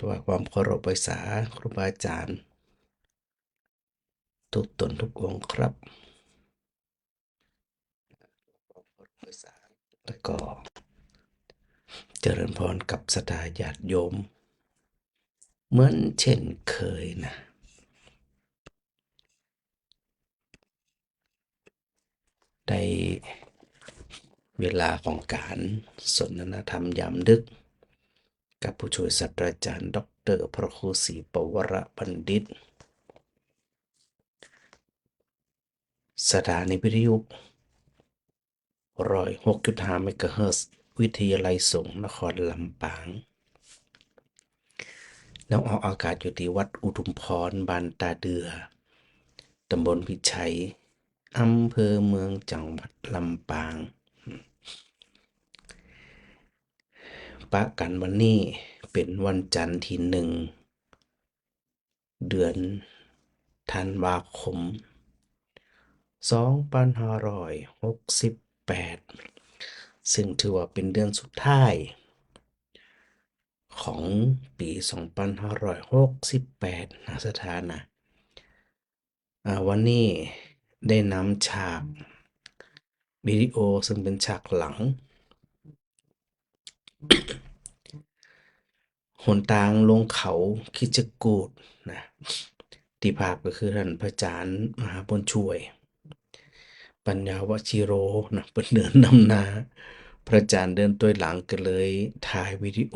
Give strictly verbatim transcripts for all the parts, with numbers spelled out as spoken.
ว่าความเคารพไหว้สาครูบาอาจ๋ารย์ ทุกต๋นทุกองค์ครับ แล้วก็เจริญพรกับศรัทธาญาติโยม เหมือนเช่นเคยนะ ได้เวลาของการสนทนาธรรมยามดึก กับผู้ช่วยศาสตราจารย์ด็อกเตอร์พระครูศรีปวรบัณฑิต สถานีวิทยุ ร้อยหกจุดห้า เมกะเฮิรตซ์ วิทยาลัยสงฆ์นครลำปาง แล้วออกอากาศอยู่ที่วัดอุทุมพร บ้านตาเดือ ตำบลพิชัย อำเภอเมือง จังหวัดลำปาง ปะกั๋นวันนี้เป๋นวันจันทร์ตี้หนึ่ง เดือนธันวาคม สองปันห้าร้อยหกสิบแปด ซึ่งถือว่าเป๋นเดือนสุดท้ายของปี๋ สองปันห้าร้อยหกสิบแปด นะศรัทธานะ อ่า วันนี้ได้นำฉากวิดีโอซึ่งเป๋นฉากหลัง หนตางลงเขาคิจกูฏนะ ตี้ภาพก็คือต้านพระอาจ๋ารย์มหาบุญช่วย ปัญญาวชิโรนะ เปิ้นเดินนำหน้า พระอาจ๋ารย์เดินตวยหลัง ก็เลยถ่ายวิดีโอ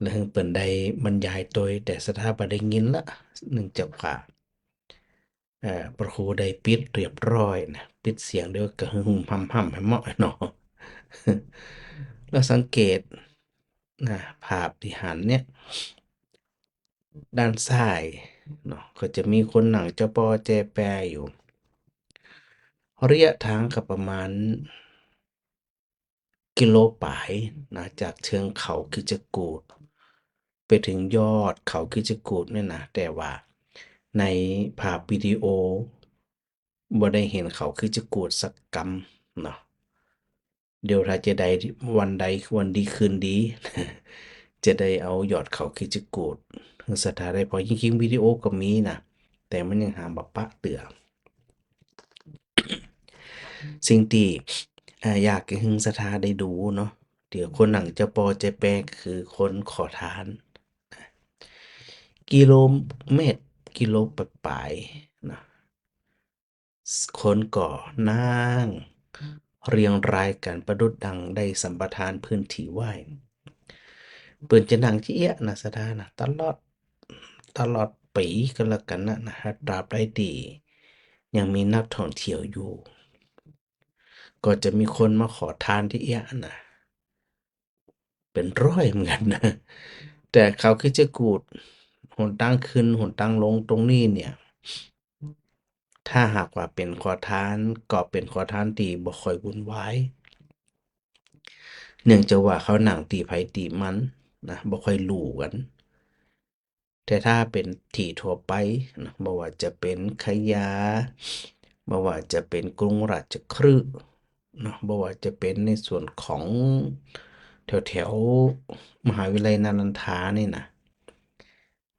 แล้วหื้อเปิ้นได้บรรยายตวย แต่ศรัทธาบ่ได้ยินละ เนื่องจากว่า เอ่อ พระครูได้ปิดเรียบร้อยนะ ปิดเสียงเดี๋ยวก็หึ่มๆ ห่ำๆ หื้อเหมาะเนาะ แล้วสังเกตนะ ภาพตี้หันเนี่ย ด้านซ้ายเนาะ ก็จะมีคนนั่งจอปอแจแปอยู่ ระยะทางก็ประมาณ กิโลป๋ายนะ จากเชิงเขาคิจกูฏไปถึงยอดเขาคิจกูฏเนี่ยนะ แต่ว่าในภาพวิดีโอบ่ได้หันเขาคิจกูฏสักกำเนาะ เดี๋ยวถ้าจะได้วันใดวันดีคืนดี จะได้เอายอดเขาคิจกูฏหื้อศรัทธาได้ เพราะจริงๆ วิดีโอก็มีนะ แต่มันยังหาบ่ปะเตื้อ สิ่งตี้ อ่า อยากหื้อศรัทธาได้ดูเนาะ เดี๋ยวคนนั่งจอปอแจแปคือคนขอทาน กิโลเมตร กิโลป๋ายๆ นะ คนก็นั่งเรียงรายกั๋นประดุจดังได้สัมปทานพื้นตี้ไว้ เปิ้นจะนั่งจะอี้นะศรัทธานะ ตลอด ตลอดปี๋ก็แล้วกั๋นนะ นะ ตราบใดตี้ยังมีนักท่องเที่ยวอยู่ ก็จะมีคนมาขอทานจะอี้นะ เป๋นร้อยเหมือนกั๋นนะ แต่เขาคิจกูฏ หนตางขึ้น หนตางลงตรงนี้เนี่ย ถ้าหากว่าเป๋นขอทาน ก็เป๋นขอทานตี้บ่ค่อยวุ่นวาย เนื่องจากว่าเขานั่งตี้ใผตี้มันนะ บ่ค่อยลู่กั๋น แต่ถ้าเป๋นตี้ทั่วไปนะ บ่ว่าจะเป๋นขยา บ่ว่าจะเป๋นกรุงราชคฤห์นะ บ่ว่าจะเป๋นในส่วนของแถวๆ มหาวิทยาลัยนาลันทานี่นะ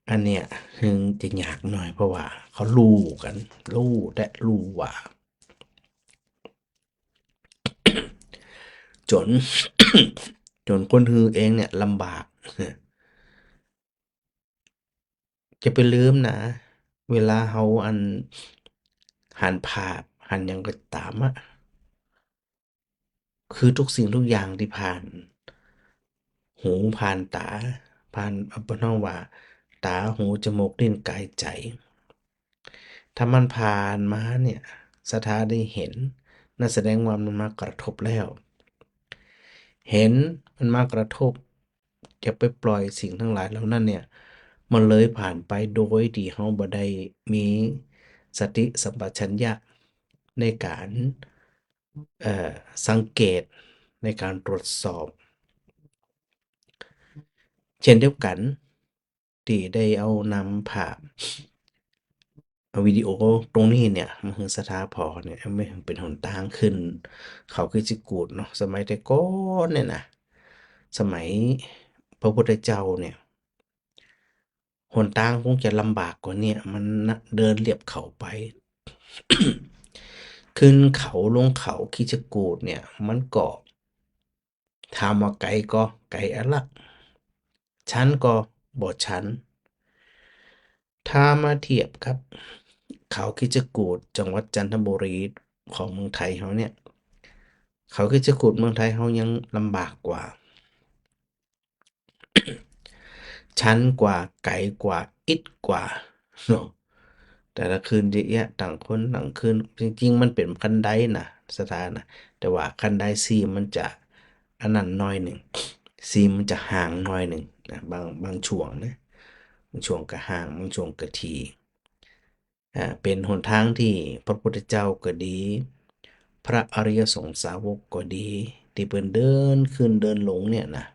อันเนี้ยหื้อจะยากหน่อย เพราะว่าเขาลู่กั๋น ลู่แต๊ลู่ว่า จ๋น จ๋นคนหื้อเองเนี่ยลำบาก จะไปลืมนะ เวลาเฮาอันหันภาพ หันหยังก็ต๋ามอะ คือทุกสิ่งทุกอย่างตี้ผ่านหูผ่านต๋า ผ่าน เปิ้นฮ้องว่า ต๋า หู จมูก ลิ้น ก๋าย ใจ๋ ถ้ามันผ่านมาเนี่ย ศรัทธาได้หัน นั่นแสดงว่ามันมากระทบแล้ว หันมันมากระทบ จะไปปล่อยสิ่งตังหลายเหล่านั้นเนี่ย มันเลยผ่านไปโดยตี้เฮาบ่ได้มีสติสัมปชัญญะในก๋าน เอ่อ สังเกต ในก๋านตรวจสอบ เช่นเดียวกั๋น ตี้ได้เอานำภาพ เอาวิดีโอตรงนี้เนี่ย มาหื้อศรัทธาผ่อเนี่ย มันเป๋นหนตางขึ้นเขาคิจกูฏเนาะ สมัยแต่ก่อนเนี่ยนะ สมัย พระพุทธเจ้าเนี่ย หนตางคงจะลำบากกว่าเนี่ย มันนะ เดินเลียบเขาไป ขึ้นเขาลงเขาคิชกูฏเนี่ย มันก็ ถามว่าไก๋ก่อ ไก๋อะละ ชันก่อ บ่ชัน ถ้ามาเทียบกับเขาคิชกูฏจังหวัดจันทบุรีของเมืองไทยเฮาเนี่ย เขาคิชกูฏเมืองไทยเฮายังลำบากกว่า ชันกว่า ไก๋กว่า อิดกว่า เนาะ แต่ละคืนเยอะแยะ ต่างคนต่างคืน จริงๆ มันเป๋นคันไดน่ะ ศรัทธานะ แต่ว่าคันไดสี่มันจะอันนั้นหน้อยนึ่ง สี่มันจะห่างหน้อยนึ่งนะ บาง บางช่วงนะ บางช่วงก็ห่าง บางช่วงก็ถี่ อ่า เป๋นหนตางตี้พระพุทธเจ้าก็ดี พระอริยสงฆ์สาวกก็ดี ตี้เปิ้นเดินขึ้นเดินลงเนี่ยนะ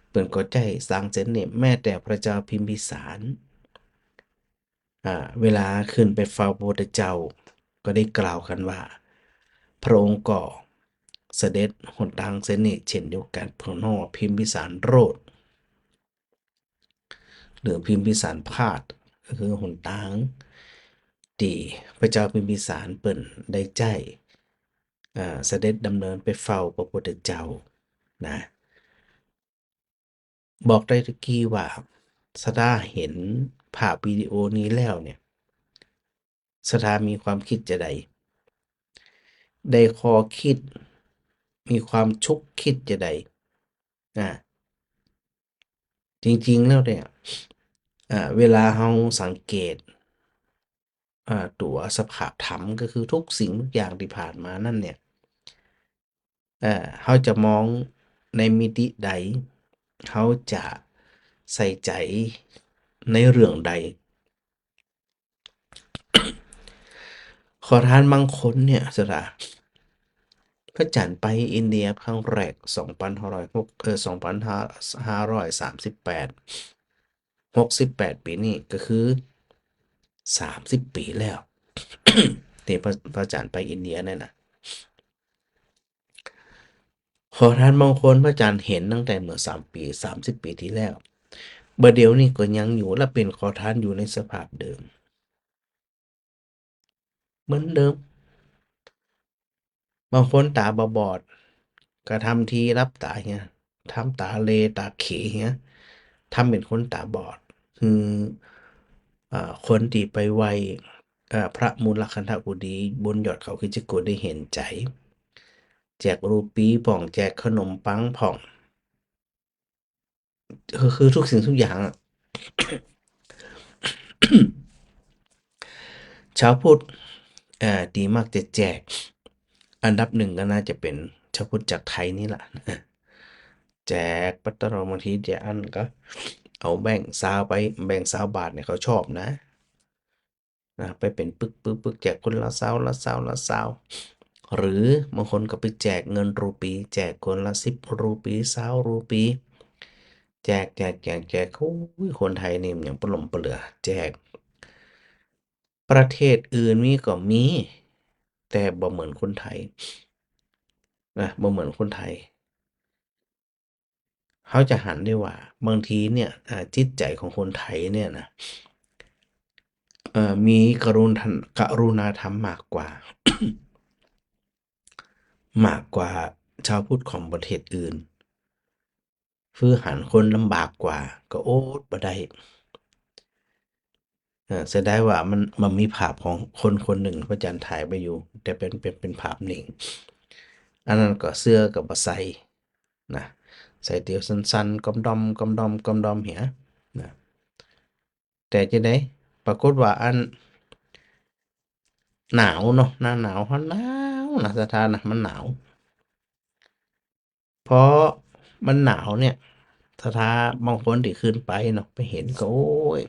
เปิ้นก็ใจ๊ตางเส้นนี้ แม้แต่พระเจ้าพิมพิสาร อ่า เวลาขึ้นไปเฝ้าพระพุทธเจ้า ก็ได้กล่าวกั๋นว่า พระองค์ก็เสด็จหนตางเส้นนี้เช่นเดียวกั๋น เปิ้นฮ้องว่าพิมพิสารโรจน์ หรือพิมพิสารพาส ก็คือหนตางตี้พระเจ้าพิมพิสารเปิ้นได้ใจ๊ อ่า เสด็จดำเนินไปเฝ้าพระพุทธเจ้านะ บอกได้ตะกี้ว่า ศรัทธาหันภาพวิดีโอนี้แล้วเนี่ย ศรัทธามีความกึ๊ดจาใด ได้ข้อกึ๊ด มีความชุกกึ๊ดจาใด อ่า จริงๆ แล้วเนี่ย อ่า เวลาเฮาสังเกต อ่า ตั๋วสภาพธรรม ก็คือทุกสิ่งทุกอย่างตี้ผ่านมานั้นเนี่ย เอ่อ เฮาจะมองในมิติใด เฮาจะใส่ใจ๋ในเรื่องใด ขอทานบางคนเนี่ย ศรัทธา พระอาจ๋ารย์ไปอินเดียครั้งแรก สองปันห้าร้อยหก เอ่อ สองปันห้าร้อยสามสิบแปด หกสิบแปดปี๋นี่ก็คือสามสิบปี๋แล้ว ตี้พระ พระอาจ๋ารย์ไปอินเดียเนี่ยนะ ขอทานบางคนพระอาจ๋ารย์หันตั้งแต่เมื่อสามปี๋ สามสิบปี๋ตี้แล้ว บ่าเดี่ยวนี้ก็ยังอยู่ และเป๋นขอทานอยู่ในสภาพเดิม เหมือนเดิม บางคนต๋าบอดๆ ก็ทำทีหลับต๋าเหีย ทำต๋าเหล่ต๋าเขเหีย ทำเป๋นคนต๋าบอด คือ อ่า คนตี้ไปไหว้ อ่า พระมูลคันธกุฏี บนยอดเขาคิชกูฏได้หันใจ๋ แจกรูปีพ่อง แจกขนมปังพ่อง คือ คือทุกสิ่งทุกอย่างอะ ชาวพุทธ เอ่อ ตี้มักจะแจก อันดับหนึ่งก็น่าจะเป๋นชาวพุทธจากไทยนี่แหละ แจกปัตตานี บางทีจะอั้นก็เอาแบงก์ซาวไป แบงก์ซาวบาทเนี่ยเขาชอบนะ นะ ไปเป๋นปึกๆๆ แจกคนละซาว ละซาว ละซาว หรือบางคนก็ไปแจกเงินรูปี แจกคนละสิบรูปี ซาวรูปี แจก แจก แจก แจก โอ้ย คนไทยนี่มันหยังปะหลงปะเหลือ แจก ประเทศอื่นมีก็มี แต่บ่เหมือนคนไทย นะ บ่เหมือนคนไทย เฮาจะหันได้ว่า บางทีเนี่ย อ่า จิตใจ๋ของคนไทยเนี่ยนะ เอ่อ มีกรุณา กรุณาธรรมมากกว่า มากกว่าชาวพุทธของประเทศอื่น คือหันคนลำบากกว่า ก็อดบ่ได้ เอ่อ เสียดายว่ามัน มันมีภาพของคนคนนึ่ง พระอาจ๋ารย์ถ่ายไว้อยู่ แต่เป๋น เป๋น เป๋นภาพนิ่ง อันนั้นก็เสื้อก็บ่ใส่นะ ใส่เตียวสั้นๆ ก้ำด่อม ก้ำด่อม ก้ำด่อมเหียนะ แต่จะได๋ ปรากฏว่าอัน หนาวเนาะ หน้าหนาว หนาวนะ ศรัทธานะ มันหนาว พอมันหนาวเนี่ย ศรัทธาบางคนตี้ขึ้นไปเนาะ ไปหันก็ โอ้ย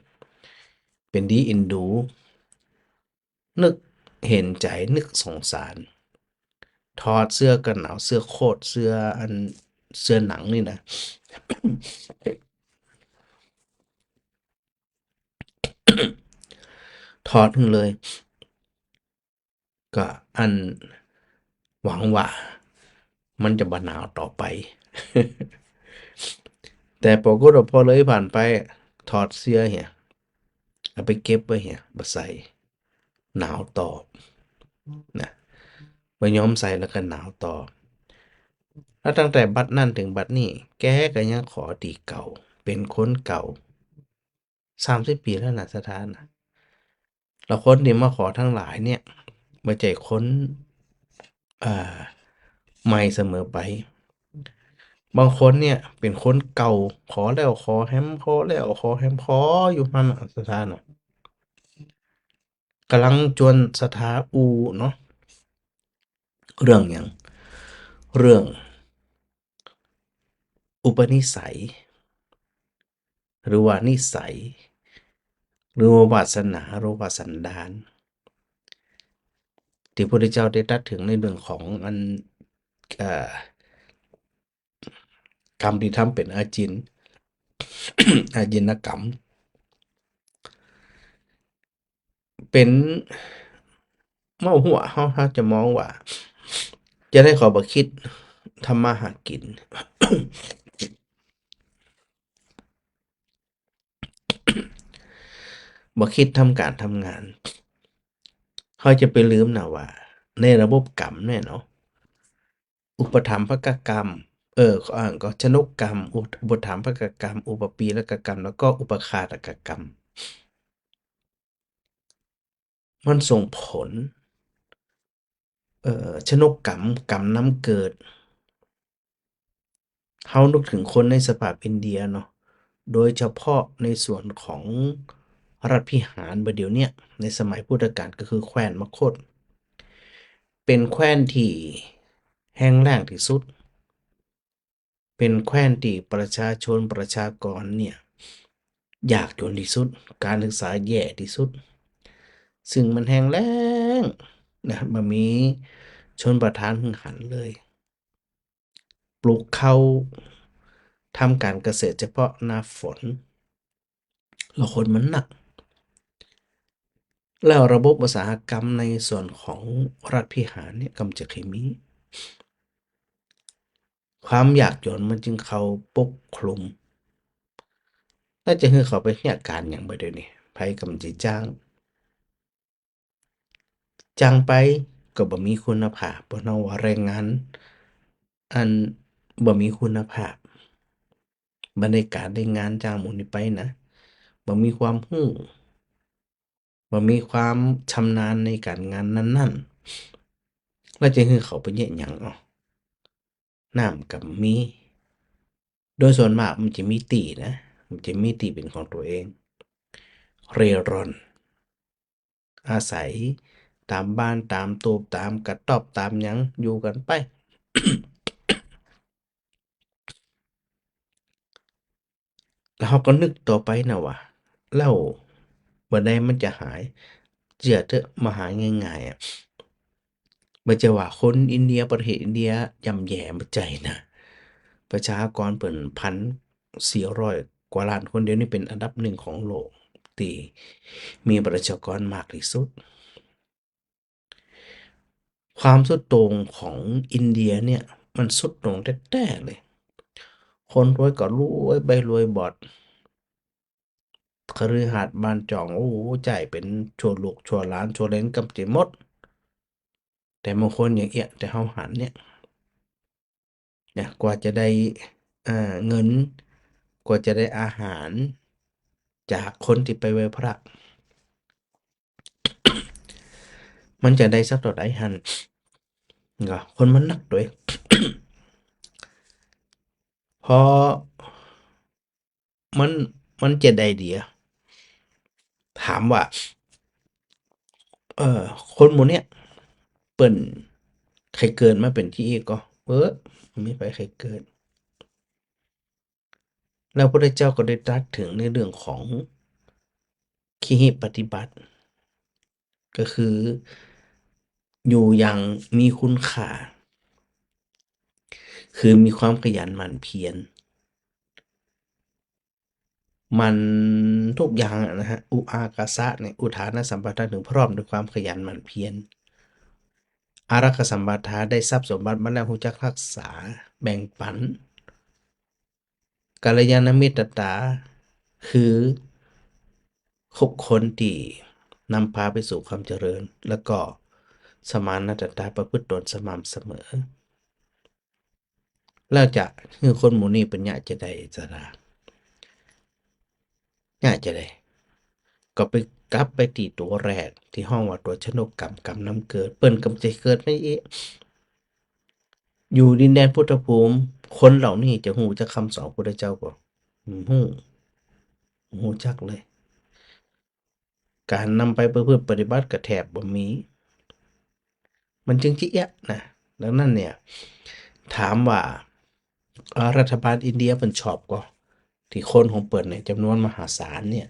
เป๋นดีเอ็นดู นึกหันใจ๋ นึกสงสาร ถอดเสื้อกั๋นหนาว เสื้อโค้ท เสื้ออัน เสื้อหนังนี่นะ ถอดหื้อเลย ก็อันหวังว่ามันจะบ่หนาวต่อไป แต่ปรากฏว่าพอเลยผ่านไป ถอดเสื้อเหีย เอาไปเก็บไว้เหีย บ่ใส่ หนาวตอบ นะ บ่ยอมใส่แล้วก็หนาวตอบ แล้วตั้งแต่บัดนั้นเถิงบัดนี้ แกก็ยังขอตี้เก่า เป๋นคนเก่า สามสิบปี๋แล้วนะ ศรัทธานะ แล้วคนตี้มาขอตังหลายเนี่ย บ่ใจ้คน เอ่อ ใหม่เสมอไป บางคนเนี่ยเป๋นคนเก่า ขอแล้วขอแหม ขอแล้วขอแหม ขออยู่หั้นน่ะ ศรัทธานะ ก่ำลังจวนศรัทธาอู้เนาะ เรื่องหยัง เรื่องอุปนิสัย หรือว่านิสัย หรือว่าวาสนา หรือว่าสันดาน ตี้พระพุทธเจ้าได้ตรัสเถิงในเรื่องของอัน เอ่อ กรรมตี้ทำเป๋นอาจิน อาจินกรรม เป๋นเม้าหัว เฮา เฮาจะมองว่า จะได้ขอบ่คิดทำมาหากิ๋น บ่คิดทำก๋านทำงาน เฮาจะไปลืมนะว่า ในระบบกรรมเนี่ยเนาะ อุปถัมภกกรรม เออ อ่า ก็ชนกกรรม อุป อุปถัมภกกรรม อุปปีรกกรรม แล้วก็อุปฆาตกกรรม มันส่งผล เอ่อ ชนกกรรม กรรมนำเกิด เฮานึกเถิงคนในสภาพอินเดียเนาะ โดยเฉพาะในส่วนของรัฐพิหารบ่าเดี่ยวเนี้ย ในสมัยพุทธกาลก็คือแคว้นมคธ เป๋นแคว้นตี้แห้งแล้งตี้สุด เป๋นแคว้นตี้ประชาชนประชากรเนี่ย ยากจ๋นตี้สุด ก๋านศึกษาแย่ตี้สุด เซิ่งมันแห้งแล้งนะ บ่มีชลประทานหื้อหันเลย ปลูกข้าว ทำก๋านเกษตรเฉพาะหน้าฝน แล้วคนมันนัก แล้วระบบอุตสาหกรรมในส่วนของรัฐพิหารเนี่ยก็บ่จะเคยมี ความยากจ๋นมันจึงเข้าปกคลุม แล้วจะหื้อเขาไปเฮียก๋านหยังบ่าเดี่ยวนี้ ใผก็บ่จะจ้าง จ้างไปก็บ่มีคุณภาพ เปิ้นฮ้องว่าแรงงานอันบ่มีคุณภาพ บ่ได้ก๋านได้งาน จ้างหมู่นี้ไปนะ บ่มีความฮู้ บ่มีความชำนาญในก๋านงานนั้นๆ แล้วจะหื้อเขาไปเยียะหยังอ่อ น้ำก็บ่มี โดยส่วนมากมันจะมีตี้นะ มันจะมีตี้เป๋นของตั๋วเอง เร่ร่อน อาศัยต๋ามบ้าน ต๋ามตูบ ต๋ามกระต๊อบ ต๋ามหยัง อยู่กั๋นไป แล้วเฮาก็นึกต่อไปนะว่า แล้วบ่าใดมันจะหาย เจื้อเถอะ บ่หายง่ายๆ อ่ะ บ่ใจ้ว่าคนอินเดีย ประเทศอินเดียย่ำแย่ บ่ใจ้นะ ประชากรเปิ้นพันสี่ร้อยกว่าล้านคน เดี๋ยวนี้เป๋นอันดับหนึ่งของโลก ตี้มีประชากรมากตี้สุด ความทรุดโทรมของอินเดียเนี่ย มันทรุดโทรมแต๊ๆ เลย คนรวยก็รวยไปรวยบอด คฤหาสน์บ้านจ่อง โอ้ ใจ๊เป๋นชั่วลูกชั่วหลานชั่วเหลนกั๋นไปหมด แต่บางคนอย่างเอี้ย แต่เฮาหันเนี่ย เนี่ย กว่าจะได้ เอ่อ เงิน กว่าจะได้อาหาร จากคนตี้ไปไหว้พระ มันจะได้สักเต้าใดหั้น ก็คนมันนักตวย พอ มัน มันจะได้เดีย ถามว่า เอ่อ คนหมู่เนี้ย เปิ้นใค่เกิดมาเป๋นตี้อี้ก่อ เออ บ่มีใผใค่เกิด แล้วพระพุทธเจ้าก็ได้ตรัสเถิงในเรื่องของ คิหิปฏิบัติ ก็คืออยู่อย่างมีคุณค่า คือมีความขยันหมั่นเพียร หมั่นทุกอย่างอะนะฮะ อุอากาสะเนี่ย อุทานสัมปทา ถึงพร้อมด้วยความขยันหมั่นเพียร อารักขสัมปทา ได้ทรัพย์สมบัติมาแล้ว ฮู้จักรักษา แบ่งปัน กัลยาณมิตรต๋า คือคบคนตี้นำพาไปสู่ความเจริญ แล้วก็สมาณัตต๋า ประพฤติตนสม่ำเสมอ แล้วจะหื้อคนหมู่นี้เปิ้นเยียะจาใด ศรัทธา เยียะจาใด ก็ไป กลับไปตี้ตั๋วแรกตี้ฮ้องว่าตั๋วชนกกรรม กรรมนำเกิด เปิ้นก็บ่ใจ้เกิดมาอี้ อยู่ดินแดนพุทธภูมิ คนเหล่านี้จะฮู้จักกำสอนพุทธเจ้าบ่ บ่ฮู้ บ่ฮู้จักเลย ก๋านนำไปประพฤติปฏิบัติก็แทบบ่มี มันจึงจะเยียะนะ ดังนั้นเนี่ย ถามว่า เอ่อ รัฐบาลอินเดียเปิ้นชอบก่อ ตี้คนของเปิ้นเนี่ยจ๋ำนวนมหาศาลเนี่ย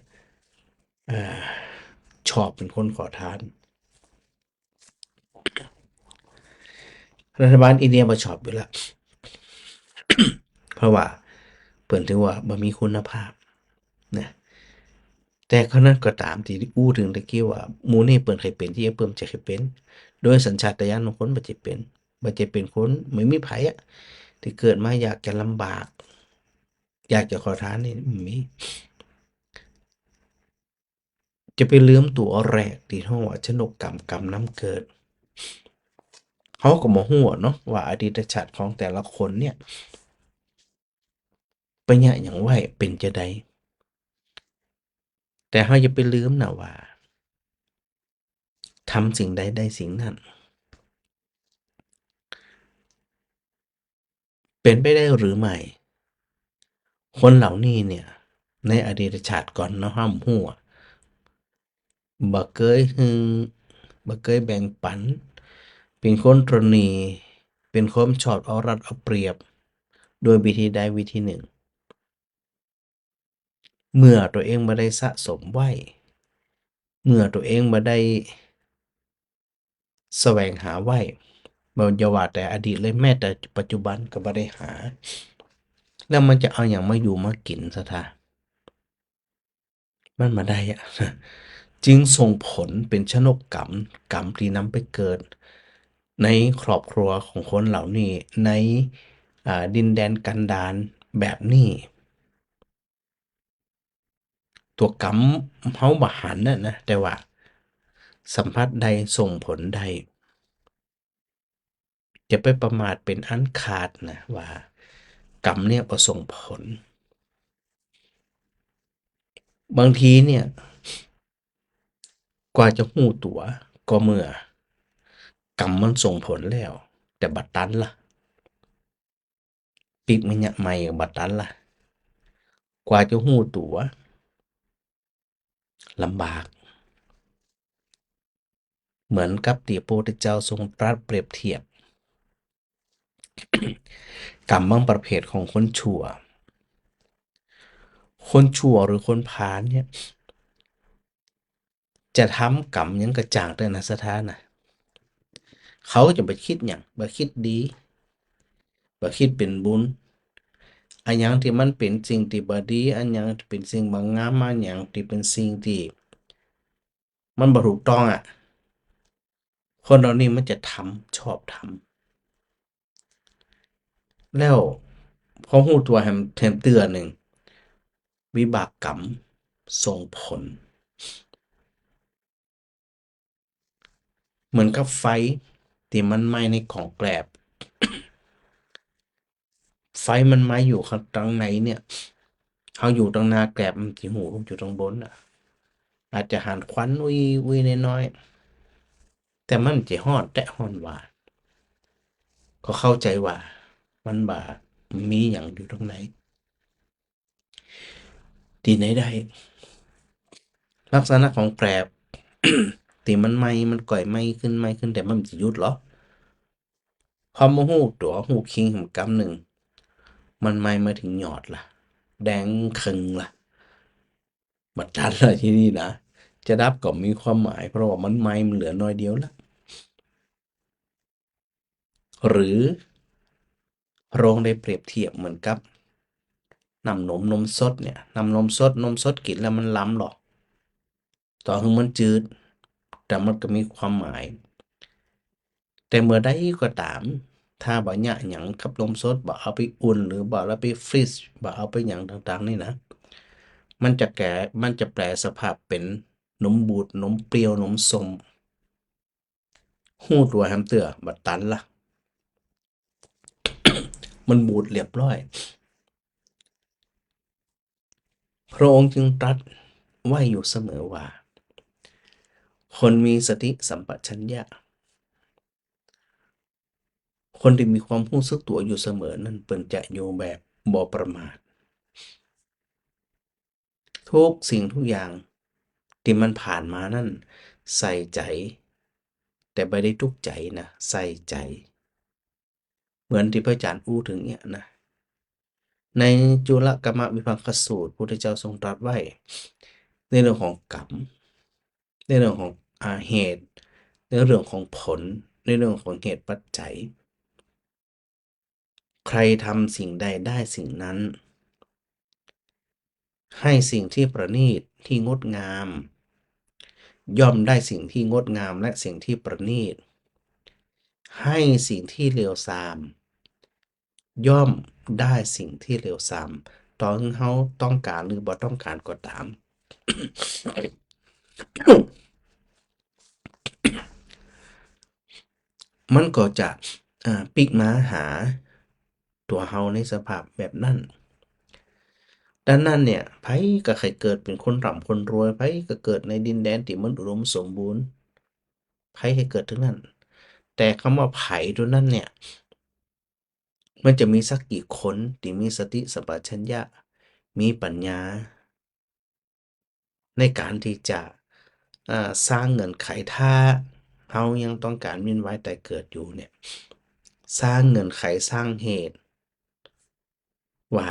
เอ่อ ชอบเป๋นคนขอทาน รัฐบาลอินเดียบ่ชอบอยู่แล้ว เพราะว่าเปิ้นถือว่าบ่มีคุณภาพนะ แต่คราวนั้นก็ต๋ามตี้อู้เถิงตะกี้ว่า หมู่นี้เปิ้นใค่เป๋นตี้เปิ้นบ่ใจ้ใค่เป๋น โดยสัญชาตญาณของคนบ่ใจ้เป๋น บ่ใจ้เป๋นคน บ่มีใผอะ ตี้เกิดมาอยากจะลำบาก อยากจะขอทานนี่บ่มี จะไปลืมตั๋วแรกตี้ฮ้องว่าชนกกรรม กรรมนำเกิด เฮาก็บ่ฮู้เนาะว่าอดีตชาติของแต่ละคนเนี่ย เปิ้นเยียะหยังไว้ เป๋นจาใด แต่เฮาอย่าไปลืมนะว่า ทำสิ่งใดได้สิ่งนั้น เป๋นไปได้หรือไม่ คนเหล่านี้เนี่ย ในอดีตชาติก่อนเนาะ เฮาบ่ฮู้อะ บ่เกยหื้อ บ่เกยแบ่งปั๋น เป๋นคนตระหนี่ เป๋นคนชอบเอารัดเอาเปรียบ ด้วยวิธีใดวิธีนึ่ง เมื่อตั๋วเองบ่ได้สะสมไว้ เมื่อตั๋วเองบ่ได้แสวงหาไว้ บ่อย่าว่าแต่อดีตเลย แม้แต่ปัจจุบันก็บ่ได้หา แล้วมันจะเอาหยังมาอยู่มากิ๋น ศรัทธา มันบ่ได้อะ จึงส่งผลเป๋นชนกกรรม กรรมตี้นำไปเกิดในครอบครัวของคนเหล่านี้ ใน อ่า ดินแดนกันดารแบบนี้ ตั๋วกรรมเฮาบ่หันน่ะนะ แต่ว่าสัมผัสได้ ส่งผลได้ จะไปประมาทเป๋นอันขาดนะว่ากรรมเนี่ยบ่ส่งผล บางทีเนี่ย กว่าจะฮู้ตั๋วก็เมื่อกรรมมันส่งผลแล้ว แต่บ่ตันละ ปิ๊กมาเยียะใหม่ก็บ่ตันละ กว่าจะฮู้ตั๋ว ลำบาก เหมือนกับตี้พระพุทธเจ้าทรงตรัสเปรียบเทียบ กรรมบางประเภทของคนชั่ว คนชั่วหรือคนพาลเนี่ย จะทำกรรมหยังก็จ้างเต๊อะนะ ศรัทธานะ เขาจะบ่คิดหยัง บ่คิดดี บ่คิดเป๋นบุญ อะหยังตี้มันเป๋นสิ่งตี้บ่ดี อะหยังเป๋นสิ่งบ่งาม อะหยังตี้เป๋นสิ่งตี้มันบ่ถูกต้องอะ คนเหล่านี้มันจะทำ ชอบทำ แล้วพอฮู้ตั๋วแหม แถมเตื้อนึ่ง วิบากกรรมส่งผล เหมือนกับไฟตี้มันไหม้ในก๋องแกลบ ไฟมันไหม้อยู่ข้าง ตังในเนี่ย เฮาอยู่ตังหน้าแกลบ มันจะฮู้อยู่ตังบนน่ะ อาจจะหันควันอุ้ยๆ น้อยๆ แต่มันจะฮ้อนแต๊ฮ้อนวา ก็เข้าใจ๋ว่ามันบ่มีหยังอยู่ตังใน ตี้ไหนได้ ลักษณะของแกลบ ตี้มันไหม้ มันก่อยไหม้ขึ้น ไหม้ขึ้น แต่มันบ่หยุดหรอก พอบ่ฮู้ตั๋วฮู้คิงแหมกำนึ่ง มันไหม้มาเถิงยอดละ แดงเคิงละ บ่ตันละทีนี้นะ จะดับก็บ่มีความหมาย เพราะว่ามันไหม้ มันเหลือน้อยเดียวละ หรือพระองค์ได้เปรียบเทียบเหมือนกับน้ำนม นมสดเนี่ย น้ำนมสด นมสดกิ๋นแล้วมันลำหรอ ต่อหื้อมันจืด แต่มันก็มีความหมาย แต่เมื่อใดก็ต๋าม ถ้าบ่เยียะหยังกับนมสด บ่เอาไปอุ่น หรือบ่เอาไปฟรีซ บ่เอาไปหยังต่างๆ นี่นะ มันจะแก่ มันจะแปรสภาพเป๋นหนมบูด หนมเปรี้ยว หนมส้ม ฮู้ตั๋วแหมเตื้อ บ่ตันละ มันบูดเรียบร้อย พระองค์จึงตรัสไว้อยู่เสมอว่า คนมีสติสัมปชัญญะ คนตี้มีความฮู้สึกตั๋วอยู่เสมอนั้น เปิ้นจะอยู่แบบบ่ประมาท ทุกสิ่งทุกอย่างตี้มันผ่านมานั้น ใส่ใจ๋ แต่บ่ได้ตุ๊กใจ๋นะ ใส่ใจ๋ เหมือนตี้พระอาจ๋ารย์อู้เถิงเนี่ยนะ ในจุลกัมมวิภังคสูตร พุทธเจ้าทรงตรัสไว้ ในเรื่องของกรรม ในเรื่องของ อ่า เหตุ ในเรื่องของผล ในเรื่องของเหตุปัจจัย ใครทำสิ่งใดได้สิ่งนั้น ให้สิ่งที่ประณีตที่งดงาม ย่อมได้สิ่งที่งดงามและสิ่งที่ประณีต ให้สิ่งที่เลวทราม ย่อมได้สิ่งที่เลวทราม ต่อเฮาต้องก๋านหรือบ่ต้องก๋านก็ต๋าม มันก็จะ อ่า ปิ๊กมาหาตั๋วเฮาในสภาพแบบนั้น ดังนั้นเนี่ย ใผก็ใค่เกิดเป๋นคนร่ำคนรวย ใผก็เกิดในดินแดนตี้มันอุดมสมบูรณ์ ใผใค่เกิดตึงนั้น แต่กำว่าใผตั๋วนั้นเนี่ย มันจะมีสักกี่คนตี้มีสติสัมปชัญญะ มีปัญญา ในก๋านตี้จะ อ่า สร้างเงื่อนไข ถ้าเฮายังต้องก๋านเวียนว่ายต๋ายเกิดอยู่เนี่ย สร้างเงื่อนไข สร้างเหตุ ว่า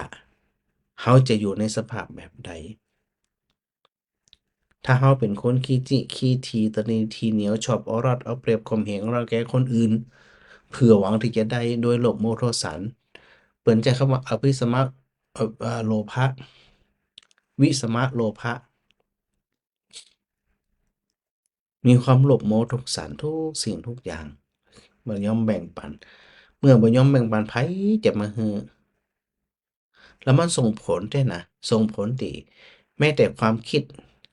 เฮาจะอยู่ในสภาพแบบใด ถ้าเฮาเป๋นคนขี้จิขี้ถี ตะหนีทีเหนียว ชอบเอารัดเอาเปรียบ ข่มเหงรังแกคนอื่น เปื้อหวังตี้จะได้โดยโลภโมโทสัน เปิ้นใจ๊กำว่าอภิสมะ เอ่อ เอ่อ โลภะ วิสมะโลภะ มีความโลภโมโทสันทุกสิ่งทุกอย่าง บ่ยอมแบ่งปัน เมื่อบ่ยอมแบ่งปัน ใผจะมาหื้อ แล้วมันส่งผลแต๊นะ ส่งผลตี้แม้แต่ความกึ๊ด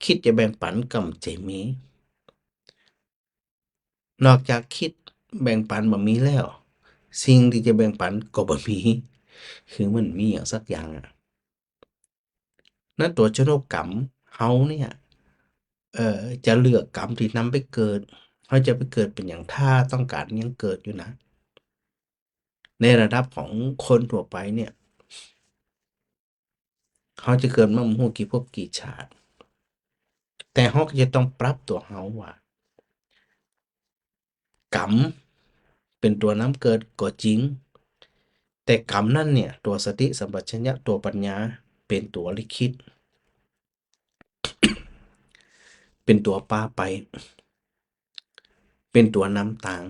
กึ๊ดจะแบ่งปันก็บ่มี นอกจากกึ๊ดแบ่งปันบ่มีแล้ว สิ่งตี้จะแบ่งปันก็บ่มี คือมันบ่มีหยังสักอย่างอะ นั้นตั๋วชนกกรรมเฮาเนี่ย เอ่อ จะเลือกกรรมตี้นำไปเกิด เฮาจะไปเกิดเป๋นหยัง ถ้าต้องก๋านยังเกิดอยู่นะ ในระดับของคนทั่วไปเนี่ย เฮาจะเกิดมาบ่ฮู้กี่ภพกี่ชาติ แต่เฮาก็จะต้องปรับตั๋วเฮาว่า กรรมเป๋นตั๋วนำเกิดก็จริง แต่กรรมนั้นเนี่ย ตั๋วสติสัมปชัญญะ ตั๋วปัญญา เป๋นตั๋วลิขิต เป๋นตั๋วปาไป เป๋นตั๋วนำตาง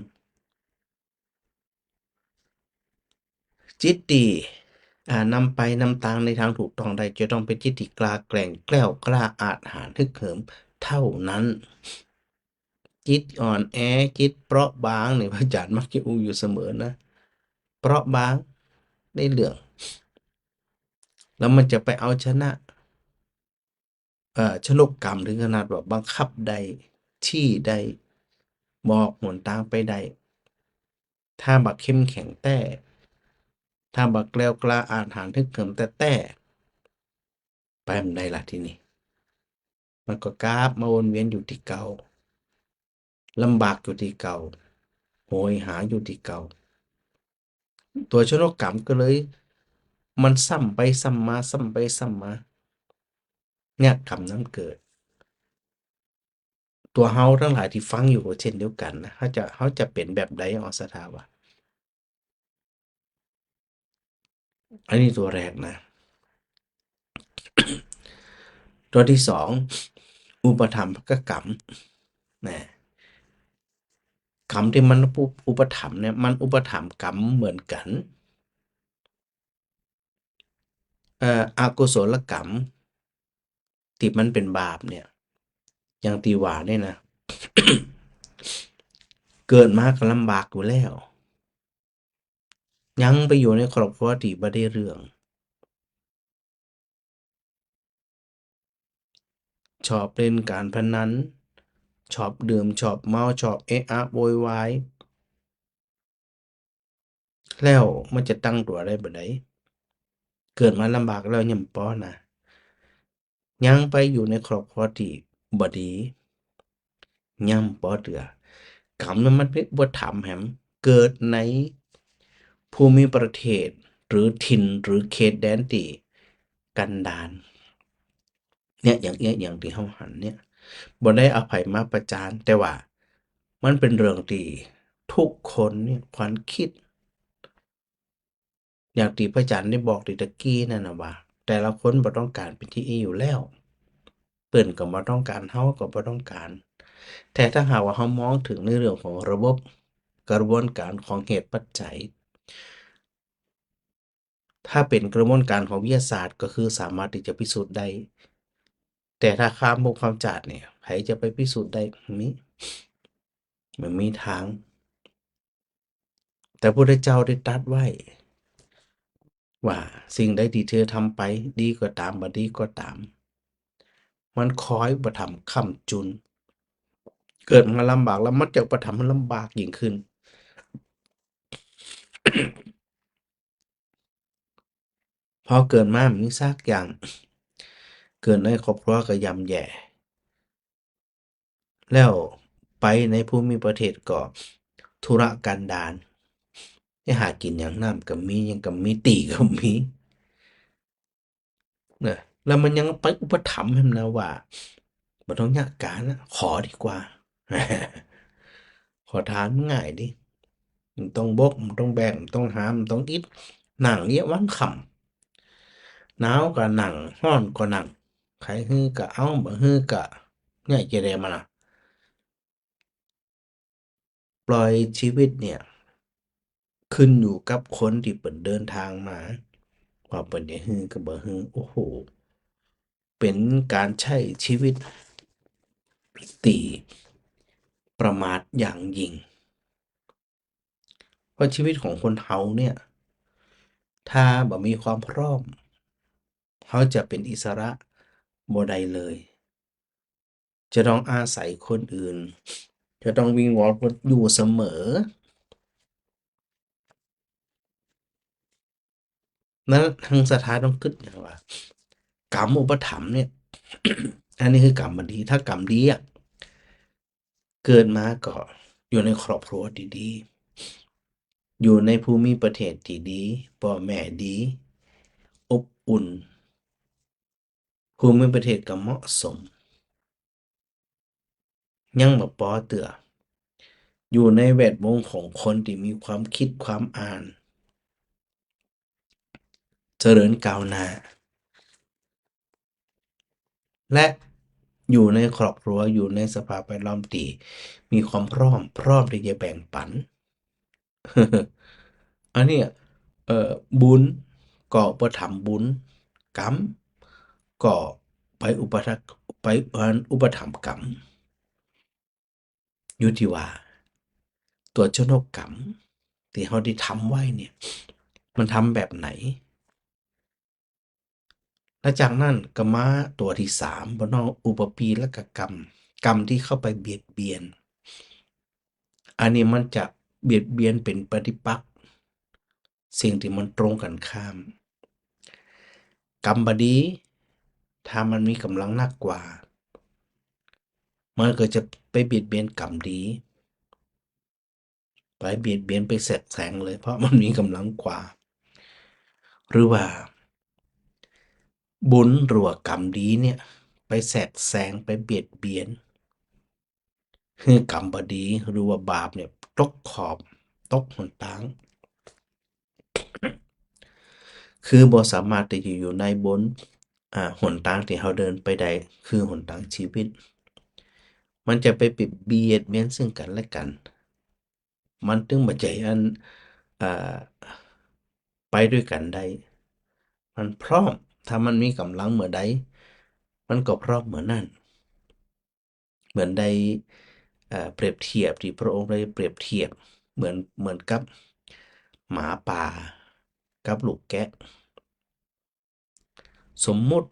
จิตตี้ อ่า นำไปนำตางในตางถูกต้องได้ จะต้องเป๋นจิตตี้กล้าแกร่ง แกล้วกล้า อาจหาญ ฮึกเหิมเต้านั้น จิตอ่อนแอ จิตเปราะบางเนี่ย พระอาจ๋ารย์มักจะอู้อยู่เสมอนะ เปราะบางในเรื่อง แล้วมันจะไปเอาชนะ เอ่อ ชนกกรรมเถิงขนาดว่าบังคับได้ ชี้ได้ บอกหนตางไปได้ ถ้าบ่เข้มแข็งแต๊ ถ้าบ่แกล้วกล้า อาจหาญ ฮึกเหิมแต๊ๆ ไปบ่ได้ละทีนี้ มันก็กลับมาวนเวียนอยู่ตี้เก่า ลำบากอยู่ตี้เก่า โหยหาอยู่ตี้เก่า ตั๋วชนกกรรมก็เลย มันซ้ำไปซ้ำมา ซ้ำไปซ้ำมา เนี่ยกรรมนำเกิด ตั๋วเฮาตังหลายตี้ฟังอยู่ก็เช่นเดียวกั๋นนะ เฮาจะ เฮาจะเป๋นแบบใด ออกศรัทธาว่า อันนี้ตั๋วแรกนะ ตั๋วตี้สอง อุปถัมภกกรรม นะ กรรมตี้มันอุป อุปถัมภ์เนี่ย มันอุปถัมภ์กรรมเหมือนกั๋น เอ่อ อกุศลกรรมตี้มันเป๋นบาปเนี่ย อย่างตี้ว่าเนี่ยนะ เกิดมาก็ลำบากอยู่แล้ว ยังไปอยู่ในครอบครัวตี้บ่ได้เรื่อง ชอบเล่นก๋านพนัน ชอบดื่ม ชอบเมา ชอบเอะอะโวยวาย แล้วมันจะตั้งตั๋วได้บ่าใด เกิดมาลำบากแล้วยังบ่ปอนะ ยังไปอยู่ในครอบครัวตี้บ่ดี ยังบ่ปอเตื้อ ก๋รรมนั้นมันเป๋นอุปถัมภ์แหม เกิดในภูมิประเทศ หรือถิ่น หรือเขตแดนตี้กันดาร เนี่ย อย่างเอี้ย อย่างตี้เฮาหันเนี่ย บ่ได้เอาใผมาประจาน แต่ว่ามันเป๋นเรื่องตี้ทุกคนเนี่ยควรกึ๊ด อย่างตี้พระอาจารย์ได้บอกตี้ตะกี้นั่นน่ะว่า แต่ละคนบ่ต้องก๋านเป๋นตี้อี้อยู่แล้ว เปิ้นก็บ่ต้องก๋าน เฮาก็บ่ต้องก๋าน แต่ถ้าหากว่าเฮามองเถิงในเรื่องของระบบ กระบวนการของเหตุปัจจัย ถ้าเป๋นกระบวนการของวิทยาศาสตร์ก็คือสามารถตี้จะพิสูจน์ได้ แต่ถ้าข้ามภพข้ามจาติเนี่ย ใผจะไปพิสูจน์ได้ มี บ่มีตาง แต่พระพุทธเจ้าได้ตรัสไว้ว่า สิ่งใดตี้เธอทำไป ดีก็ต๋าม บ่ดีก็ต๋าม มันคอยอุปถัมภ์ค้ำจุน เกิดมาลำบากแล้วมันจะอุปถัมภ์หื้อลำบากยิ่งขึ้น พอเกิดมาบ่มีสักอย่าง เกิดในครอบครัวก็ย่ำแย่ แล้วไปในภูมิประเทศก็ทุรกันดาร จะหากิ๋นหยัง น้ำก็บ่มี หยังก็บ่มี ตี้ก็บ่มี นะ แล้วมันยังไปอุปถัมภ์แหมนะว่า บ่ต้องเยียะก๋านนะ ขอดีกว่า ขอทานมันง่ายดี บ่ต้องบก บ่ต้องแบก บ่ต้องหาม บ่ต้องอิด นั่งเยียะวันค่ำ หนาวก็นั่ง ฮ้อนก็นั่ง ใผหื้อก็เอา บ่หื้อก็ เนี่ย จะได้มาล่ะ ปล่อยชีวิตเนี่ย ขึ้นอยู่กับคนตี้เปิ้นเดินทางมา ว่าเปิ้นจะหื้อก็บ่หื้อ โอ้โห เป๋นก๋านใจ๊ชีวิตตี้ประมาทอย่างยิ่ง เพราะชีวิตของคนเฮาเนี่ย ถ้าบ่มีความพร้อม เฮาจะเป๋นอิสระบ่ได้เลย จะต้องอาศัยคนอื่น จะต้องวิงวอนคนอยู่เสมอ นั้นหั้นศรัทธาต้องกึ๊ดอย่างว่า ก๋รรมอุปถัมภ์เนี่ย อันนี้คือก๋รรมบ่ดี ถ้าก๋รรมดีอะ เกิดมาก็อยู่ในครอบครัวตี้ดี อยู่ในภูมิประเทศตี้ดี ป้อแม่ดี อบอุ่น ภูมิประเทศก็เหมาะสม ยังบ่ปอเตื้อ อยู่ในแวดวงของคนตี้มีความกึ๊ดความอ่าน เจริญก้าวหน้า และอยู่ในครอบครัว อยู่ในสภาพแวดล้อมตี้มีความพร้อม พร้อมตี้จะแบ่งปัน อันเนี้ย เอ่อ บุญก็อุปถัมภ์บุญ กรรมก็ไปอุปถัมภ์ ไปอุปถัมภ์กรรม อยู่ตี้ว่าตั๋วชนกกรรมตี้เฮาได้ทำไว้เนี่ย มันทำแบบไหน แล้วจากนั้นก็มาตั๋วตี้สาม บ่เนาะ อุปปาทกกรรม กรรมตี้เข้าไปเบียดเบียน อันนี้มันจะเบียดเบียนเป๋นปฏิปักษ์ สิ่งตี้มันตรงกันข้าม กรรมบ่ดี ถ้ามันมีก๋ำลังนักกว่า มันก็จะไปเบียดเบียนกรรมดี ไปเบียดเบียน ไปแทรกแซงเลย เพราะมันมีก๋ำลังกว่า หรือว่าบุญหรือว่ากรรมดีเนี่ย ไปแทรกแซง ไปเบียดเบียน หื้อกรรมบ่ดีหรือว่าบาปเนี่ย ตกขอบ ตกหนตาง คือบ่สามารถตี้จะอยู่ในบน อ่า หนตางตี้เฮาเดินไปได้ คือหนตางชีวิต มันจะไปเบียดเบียนซึ่งกั๋นและกั๋น มันตึงบ่ใจ้อัน อ่า ไปตวยกั๋นได้ มันพร้อม ถ้ามันมีก๋ำลังเมื่อใด มันก็พร้อมเมื่อนั้น เหมือนได้ เอ่อ เปรียบเทียบ ตี้พระองค์ได้เปรียบเทียบ เหมือน เหมือนกับ หมาป่ากับลูกแกะ สมมุติ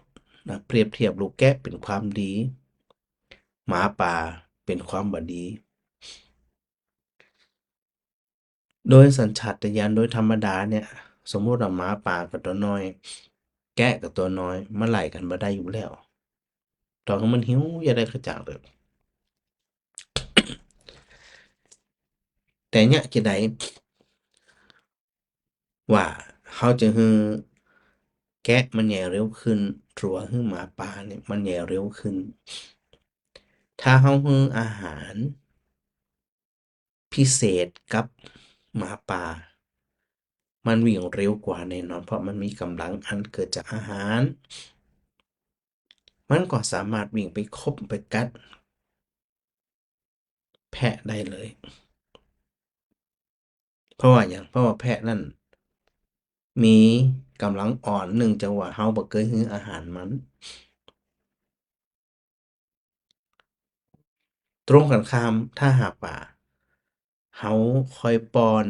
นะ เปรียบเทียบลูกแกะเป๋นความดี หมาป่าเป๋นความบ่ดี โดยสัญชาตญาณโดยธรรมดาเนี่ย สมมุติว่าหมาป่าก็ตั๋วน้อย แกะก็ตั๋วน้อย มันไล่กั๋นบ่ได้อยู่แล้ว ต่อหื้อมันหิวจะได้กระจ่างเถิด แต่เยียะจะใด ว่าเฮาจะหื้อแกะมันใหญ่เร็วขึ้น หรือว่าหื้อหมาป่าเนี่ยมันใหญ่เร็วขึ้น ถ้าเฮาหื้ออาหารพิเศษกับหมาป่า มันวิ่งเร็วกว่าแน่นอน เพราะมันมีก๋ำลังอันเกิดจากอาหาร มันก็สามารถวิ่งไปขบไปกัดแพะได้เลย เพราะว่าหยัง เพราะว่าแพะนั้นมีก๋ำลังอ่อน เนื่องจากว่าเฮาบ่เกยหื้ออาหารมัน ตรงกันข้าม ถ้าหากว่าเฮาคอยป้อน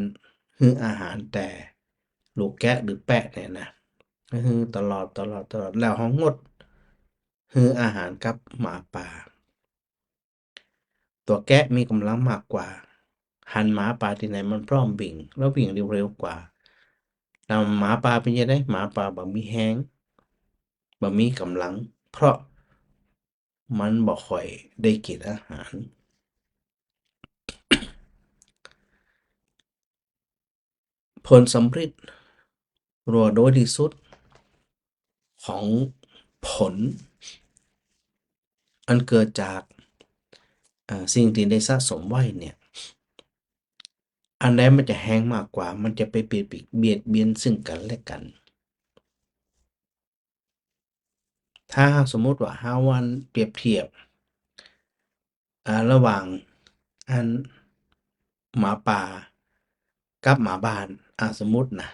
หื้ออาหารแต่ลูกแกะหรือแปะเนี่ยนะ หื้อตลอด ตลอด ตลอด แล้วเฮางดหื้ออาหารกับหมาป่า ตั๋วแกะมีก๋ำลังมากกว่า หันหมาป่าตี้ไหนมันพร้อมวิ่ง แล้ววิ่งเร็วๆ กว่า แล้วหมาป่าเป๋นจะใด หมาป่าบ่มีแฮง บ่มีก๋ำลัง เพราะมันบ่ค่อยได้กิ๋นอาหาร ผลสำริด หรือว่าโดยตี้สุดของผล อันเกิดจาก เอ่อ สิ่งตี้ได้สะสมไว้เนี่ย อันใดมันจะแฮงมากกว่า มันจะไปเบียด เบียดเบียนซึ่งกั๋นและกั๋น ถ้าหากสมมุติว่าเฮาอันเปรียบเทียบ อ่า ระหว่างอันหมาป่ากับหมาบ้าน อ่า สมมุตินะ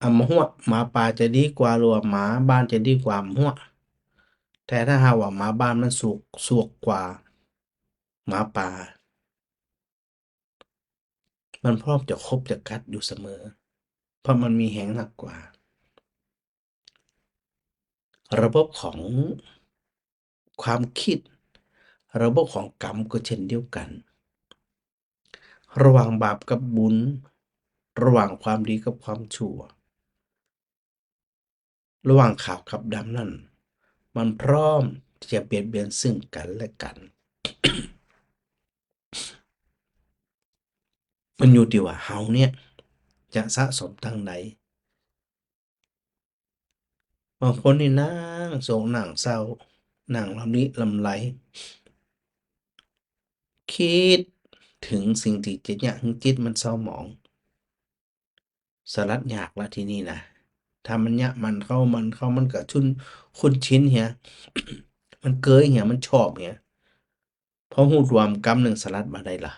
อ่า บ่ฮู้ว่าหมาป่าจะดีกว่า หรือว่าหมาบ้านจะดีกว่า บ่ฮู้ แต่ถ้าหากว่าหมาบ้านมันสุก สุกกว่าหมาป่า มันพร้อมจะขบจะกัดอยู่เสมอ เพราะมันมีแฮงนักกว่า ระบบของความกึ๊ด ระบบของกรรมก็เช่นเดียวกั๋น ระหว่างบาปกับบุญ ระหว่างความดีกับความชั่ว ระหว่างขาวกับดำนั้น มันพร้อมตี้จะเบียดเบียนซึ่งกั๋นและกั๋น มันอยู่ตี้ว่าเฮาเนี่ยจะสะสมตังใด บางคนนี่นั่งโศกนั่งเศร้า นั่งลำลิลำไร กึ๊ดเถิงสิ่งตี้จะเยียะหื้อจิตมันเศร้าหมอง สลัดยากละทีนี้นะ ถ้ามันเยียะหมั่นเข้าหมั่นเข้า มันก็ชุน คุ้นชินเหีย มันเกยเหีย มันชอบเหีย พอฮู้ตั๋วกำนึ่งสลัดบ่ได้ละ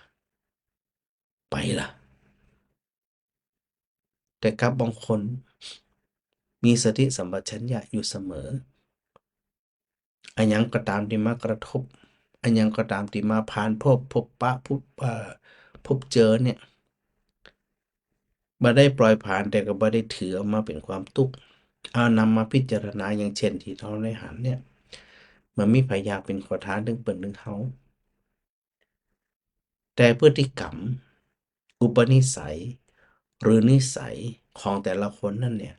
ไปละ แต่กับบางคนมีสติสัมปชัญญะอยู่เสมอ อะหยังก็ต๋ามตี้มากระทบ อะหยังก็ต๋ามตี้มาผ่านพบ พบปะ พบ เอ่อ พบเจอเนี่ย บ่ได้ปล่อยผ่าน แต่ก็บ่ได้ถือเอามาเป๋นความตุ๊กข์ เอานำมาพิจารณา อย่างเช่นตี้เฮาได้หันเนี่ย มันมีไผอยากเป๋นขอทานเถิงเปิ้นเถิงเฮา แต่พฤติกรรม อุปนิสัย หรือนิสัยของแต่ละคนนั้นเนี่ย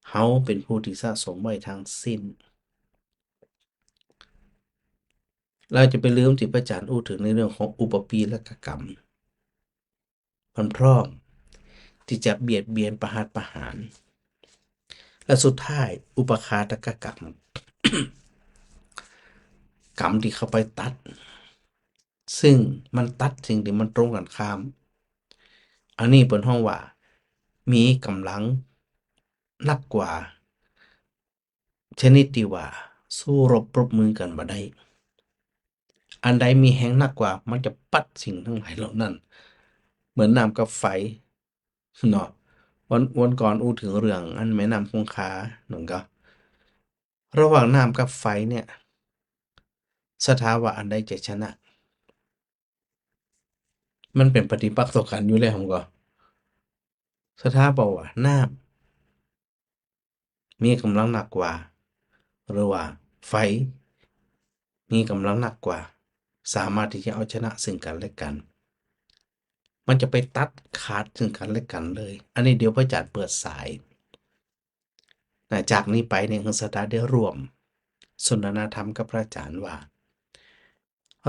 เฮาเป๋นผู้ตี้สะสมไว้ทั้งสิ้น เราจะไปลืมตี้พระอาจารย์อู้เถิงในเรื่องของอุปปีรกกรรม มันพร้อมตี้จะเบียดเบียนประหัตประหาร และสุดท้ายอุปฆาตกกรรม กรรมตี้เข้าไปตัด ซึ่งมันตัดสิ่งตี้มันตรงกันข้าม อันนี้เปิ้นฮ้องว่ามีก๋ำลังนักกว่า ชนิดตี้ว่าสู้รบปรบมือกั๋นบ่ได้ อันใดมีแฮงนักกว่า มันจะปัดสิ่งตังหลายเหล่านั้น เหมือนน้ำกับไฟเนาะ วัน วันก่อนอู้เถิงเรื่องอันแม่น้ำคงคานั่นก็ ระหว่างน้ำกับไฟเนี่ย ศรัทธาว่าอันใดจะชนะ มันเป๋นปฏิปักษ์ต่อกั๋นอยู่แล้ว ผมก็ ศรัทธาบอกว่าน้ำมีก๋ำลังหนักกว่า หรือว่าไฟมีก๋ำลังหนักกว่า สามารถตี้จะเอาชนะซึ่งกั๋นและกั๋น มันจะไปตัดขาดซึ่งกั๋นและกั๋นเลย อันนี้เดี๋ยวพระอาจารย์เปิดสาย นะ จากนี้ไปเนี่ย ศรัทธาได้ร่วมสนทนาธรรมกับพระอาจารย์ว่า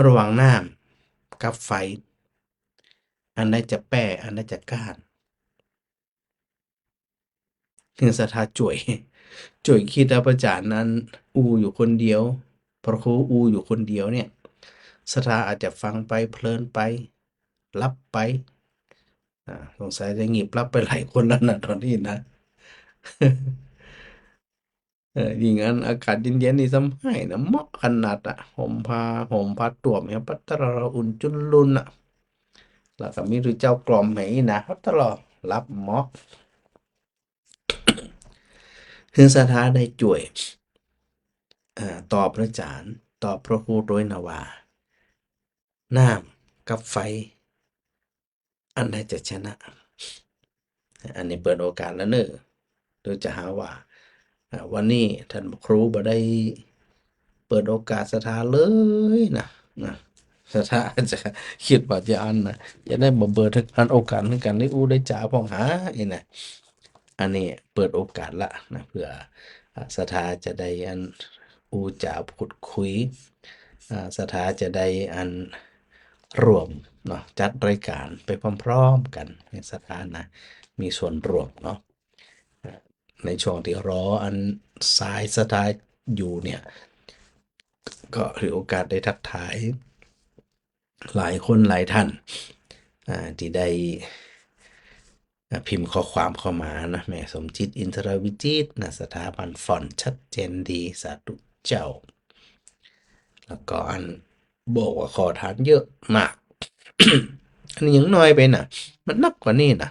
ระหว่างน้ำกับไฟ อันใดจะแป้ อันใดจะก้าน ศรัทธาจ้วย จ้วยกึ๊ด อาจารย์นั้นอู้อยู่คนเดียว พระครูอู้อยู่คนเดียวเนี่ย ศรัทธาอาจจะฟังไปเพลินไป หลับไป อ่า สงสัยจะหงิบหลับไปหลายคนแล้วนะ ต๋อนนี้นะ เออ ยิ่งอันอากาศเย็นๆ นี่ซ้ำฮ้ายนะ เหมาะขนาดอะ ห่มผ้า ห่มผ้าต้มเนี่ย ปัดตะลออุ่นจุนลุนอะ แล้วก็มีตุ๊เจ้ากล่อมให้นะ ปัดตะลอหลับเหมาะ ศรัทธาได้จ้วย เอ่อ ตอบพระอาจารย์ ตอบพระครูโตยนะว่า น้ำกับไฟ อันใดจะชนะ อันนี้เปิดโอกาสแล้วเน่อ เดี๋ยวจะหาว่า อ่า วันนี้ท่านครูบ่ได้เปิดโอกาสศรัทธาเลยนะ นะ ศรัทธาจะกึ๊ดว่าจะอันนะ จะได้บ่เปิดอันโอกาสเหมือนกั๋น ได้อู้ได้จ๋าพ่องหา นี่นะ อันนี้เปิดโอกาสละนะ เพื่อ อ่า ศรัทธาจะได้อันอู้จ๋าพูดคุย อ่า ศรัทธาจะได้อันร่วมเนาะ จัดรายการไปพร้อมๆ กั๋น ให้ศรัทธานะ มีส่วนร่วมเนาะ อ่า ในช่วงตี้รออันสายศรัทธาอยู่เนี่ย ก็ถือโอกาสได้ทักทาย หลายคนหลายท่าน อ่า ตี้ได้ อ่า พิมพ์ข้อความเข้ามานะ แม่สมจิต อินทรวิจิตรนะ ศรัทธาผ่านฟอนต์ชัดเจนดี สาธุเจ้า แล้วก็อันบอกว่าขอทานเยอะมาก อันนี้ยังน้อยไปนะ มันนักกว่านี้นะ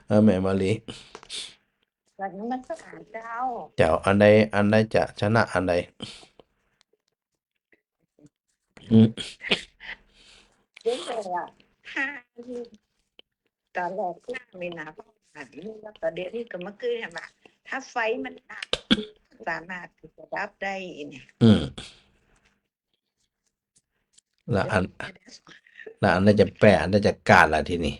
เออ แม่มาลี กราบนมัสการเจ้า เจ้า อันใด อันใดจะชนะอันใด อืม เดี๋ยวก่อนอะ ถ้าตอนแรกน้ำนี่นะ เพราะว่านี่แล้วก็เดี๋ยวนี้ก็มาคือหั้นว่า ถ้าไฟมันหนัก สามารถที่จะดับได้เนี่ย อืม แล้วอัน แล้วอันใดจะแป้ อันใดจะก้านล่ะทีนี้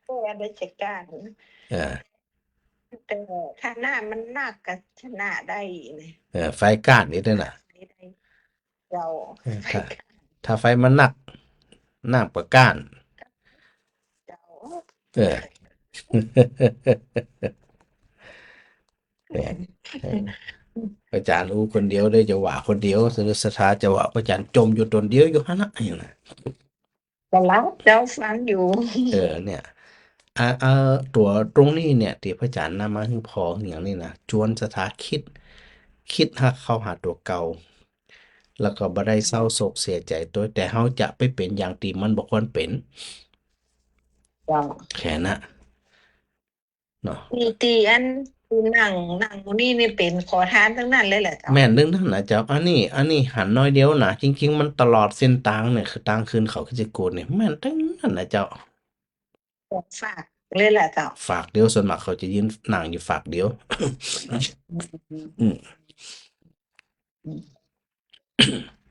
แป้ อันใดจะก้าน เออ แต่ถ้าน้ำมันหนักก็ชนะได้นี่ เออ ไฟก้านนี่ด้วยนะ ไฟได้ เจ้า เออ ถ้า ถ้าไฟมันหนัก น้ำก็ก้าน เจ้า เออ เนี่ย เออ อาจารย์อู้คนเดียวได้ จะว่าคนเดียว ศรัทธาจะว่าอาจารย์จมอยู่ตนเดียวอยู่หั้นนะ อย่างนั้น ก็รับเจ้าฟังอยู่ เออ เนี่ย อ่า อ่า ตั๋วตรงนี้เนี่ย ตี้พระอาจารย์นำมาหื้อผ่อหื้อหยังนี่นะ จวนศรัทธากึ๊ด กึ๊ดหาเข้าหาตั๋วเก่า แล้วก็บ่ได้เศร้าโศกเสียใจ๋โตย แต่เฮาจะไปเป๋นอย่างตี้มันบ่ควรเป๋น เจ้า แค่นั้น เนาะ ตี้ ตี้อันตี้นั่ง นั่งหมู่นี้นี่เป๋นขอทานตึงนั้นเลยแหละเจ้า แม่นตึงนั้นนะเจ้า อันนี้ อันนี้หันน้อยเดียวนะ จริงๆ มันตลอดเส้นตางเนี่ย คือตางขึ้นเขาคิดจกูฏเนี่ย แม่นตึงนั้นนะเจ้า ฝากเลยแหละเจ้า ฝากเดียว ส่วนมากเขาจะยืนนั่งอยู่ฝากเดียว อืม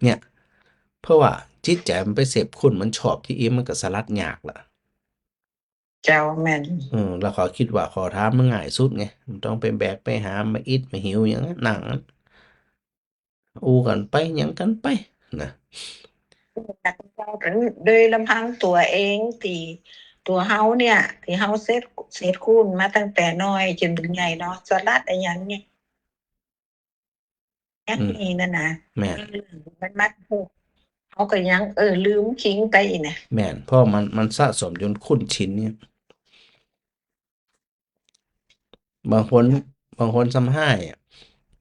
เนี่ย เพราะว่าจิตใจ๋มันไปเสพคุณ มันชอบตี้อี้ มันก็สลัดยากละ เจ้า แม่น เออ แล้วเขากึ๊ดว่าขอทานมันง่ายสุดไง บ่ต้องไปแบกไปหาม มาอิดมาหิวหยัง นั่งอู้กั๋นไป หยังกั๋นไปนะ โดยลำพังตั๋วเอง ตี้ตั๋วเฮาเนี่ย ตี้เฮาเสพ เสพคุณมาตั้งแต่น้อยจ๋นเถิงใหญ่เนาะ สลัดอะหยังเนี่ย อืม นี่นั่นนะ แม่น เออ มันมัดผูก เฮาก็ยัง เออ ลืมทิ้งไปอีกนะ แม่น เพราะมัน มันสะสมจ๋นคุ้นชินเนี่ย บางคน บางคนซ้ำฮ้ายอะ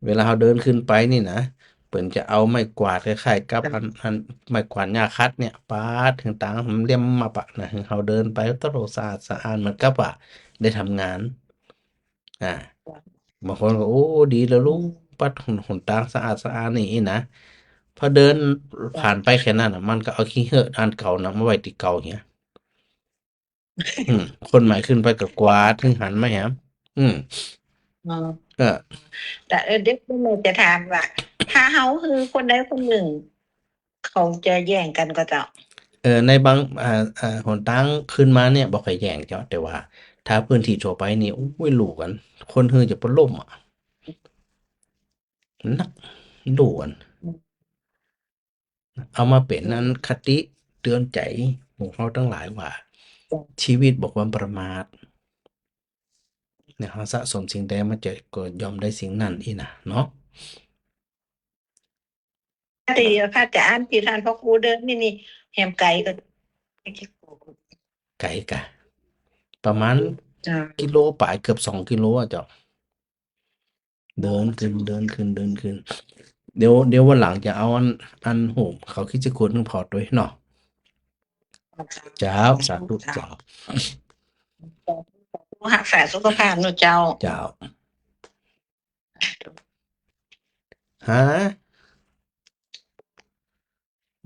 เวลาเฮาเดินขึ้นไปนี่นะ เปิ้นจะเอาไม้กวาดคล้ายๆ กับอัน อันไม้กวาดหญ้าคัดเนี่ย ปาดเถิงตางมันเลี่ยมมาปะนะ เฮาเดินไปตะโลสะอาดสะอ้าน เหมือนกับว่าได้ทำงาน อ่า บางคนก็ โอ้ ดีแล้วลูก ปัดหน หนตางสะอาดสะอ้านนี่นะ พอเดินผ่านไปแค่นั้นน่ะ มันก็เอาขี้เหื้ออันเก่านะมาไว้ตี้เก่าเหีย อืม คนใหม่ขึ้นไปก็กวาดหื้อหันมาแหม อืม อ๋อ เออ แต่ เออ เดี๋ยวหนูจะถามว่า ถ้าเฮาหื้อคนใดคนนึ่ง เขาจะแย่งกั๋นก่อเจ้า เออ ในบาง อ่า อ่า หนตางขึ้นมาเนี่ย บ่ค่อยแย่งเจ้า แต่ว่าถ้าพื้นตี้ทั่วไปนี่ โอ้ย ลู่กั๋น คนหื้อจะปะล่มอะ นัก ลู่กั๋น เอามาเป๋นอันคติเตือนใจ๋หมู่เฮาตังหลายว่า จ้ะ ชีวิตบ่ควรประมาท เนี่ย เฮาสะสมสิ่งใดมันจะก็ย่อมได้สิ่งนั้นอี้นะเนาะ แต่พระอาจารย์ตี้ต้านพระครูเดินนี่ นี่แหมไก๋ก่อ ไก๋ก่ะ ประมาณ จ้ะ กิโลป๋าย เกือบสองกิโลอะเจ้า เดินขึ้น เดินขึ้น เดินขึ้น เดี๋ยว เดี๋ยววันหลังจะเอาอัน อันโหมเขาคิดจะควรนึงพอด้วยเนาะ เจ้า สาธุ เจ้า รักษาสุขภาพเนาะเจ้า เจ้า ฮะ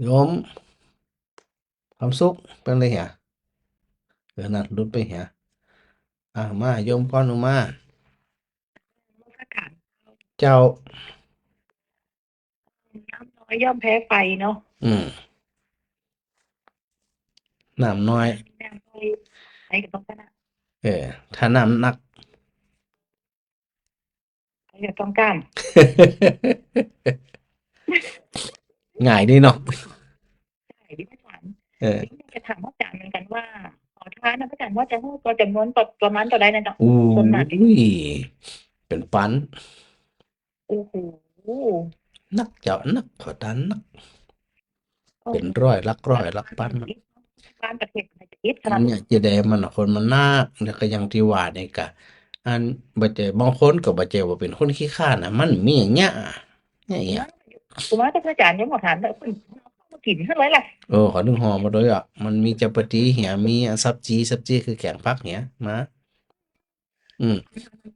โยม ความสุขเป๋นไรเหีย เออ นั่น หลุดไปเหีย อ่ะ มา โยมก้อนอุมา เจ้า น้ำน้อยย่อมแพ้ไฟเนาะ อืม น้ำน้อย น้ำน้อย ไฟก็ต้องชนะ เออ ถ้าน้ำหนัก ไฟก็ต้องก้าน ง่ายดีเนาะ ใช่ ที่พระอาจารย์ เออ จะถามพระอาจารย์เหมือนกันว่า ขอทานนะพระอาจารย์ ว่าจะหื้อก็จ๋ำนวนประมาณเต้าใดนะเจ้า อู้ย ส่วนมาก เป๋นปัน โอ้โห นักเจ้า นัก ขอตานนัก โอ้ เป๋นร้อย หลักร้อย หลักปัน บ้านประเทศมันจะอิดขนาด เนี่ย จะแดมันน่ะ คนมันนัก แล้วก็อย่างตี้ว่าเนี่ยกะ อัน บ่ใจ้ บางคนก็บ่ใจ้ว่าเป๋นคนขี้คร้านนะ มันมีอย่างเงี้ย เนี่ย เนี่ย ผมว่าถ้าอาจารย์ยังบ่ถามแล้ว เปิ้นเอามากิ๋นซะเลยล่ะ เออ ขอนึ่งห่อมาด้วยอ่ะ มันมีจาปาตี้เหีย มีอันสับจี สับจีคือแก๋งผักเหีย มา อืม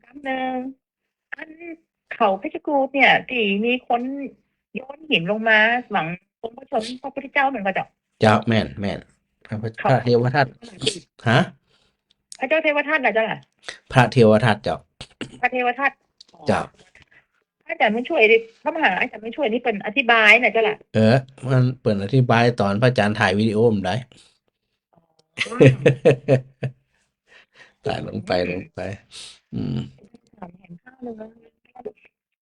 กำนึ่ง อันเขาเพชรกูฏเนี่ย ตี้มีคนโยนหินลงมาหวังปวงพระชนม์พระพุทธเจ้าแม่นก่อเจ้า เจ้า แม่น แม่น พระ เขา พระเทวทัต ฮะ พระเจ้าเทวทัตนะเจ้าล่ะ พระเทวทัตเจ้า พระเทวทัต อ๋อ เจ้า อาจารย์บุญช่วยดิ พระมหาอาจารย์บุญช่วยนี่เปิ้นอธิบายนะเจ้าล่ะ เออ มันเปิ้นอธิบายต๋อนพระอาจารย์ถ่ายวิดีโอมันได้ อ๋อ ตายลงไป ลงไป อืม เห็นภาพเลยว่า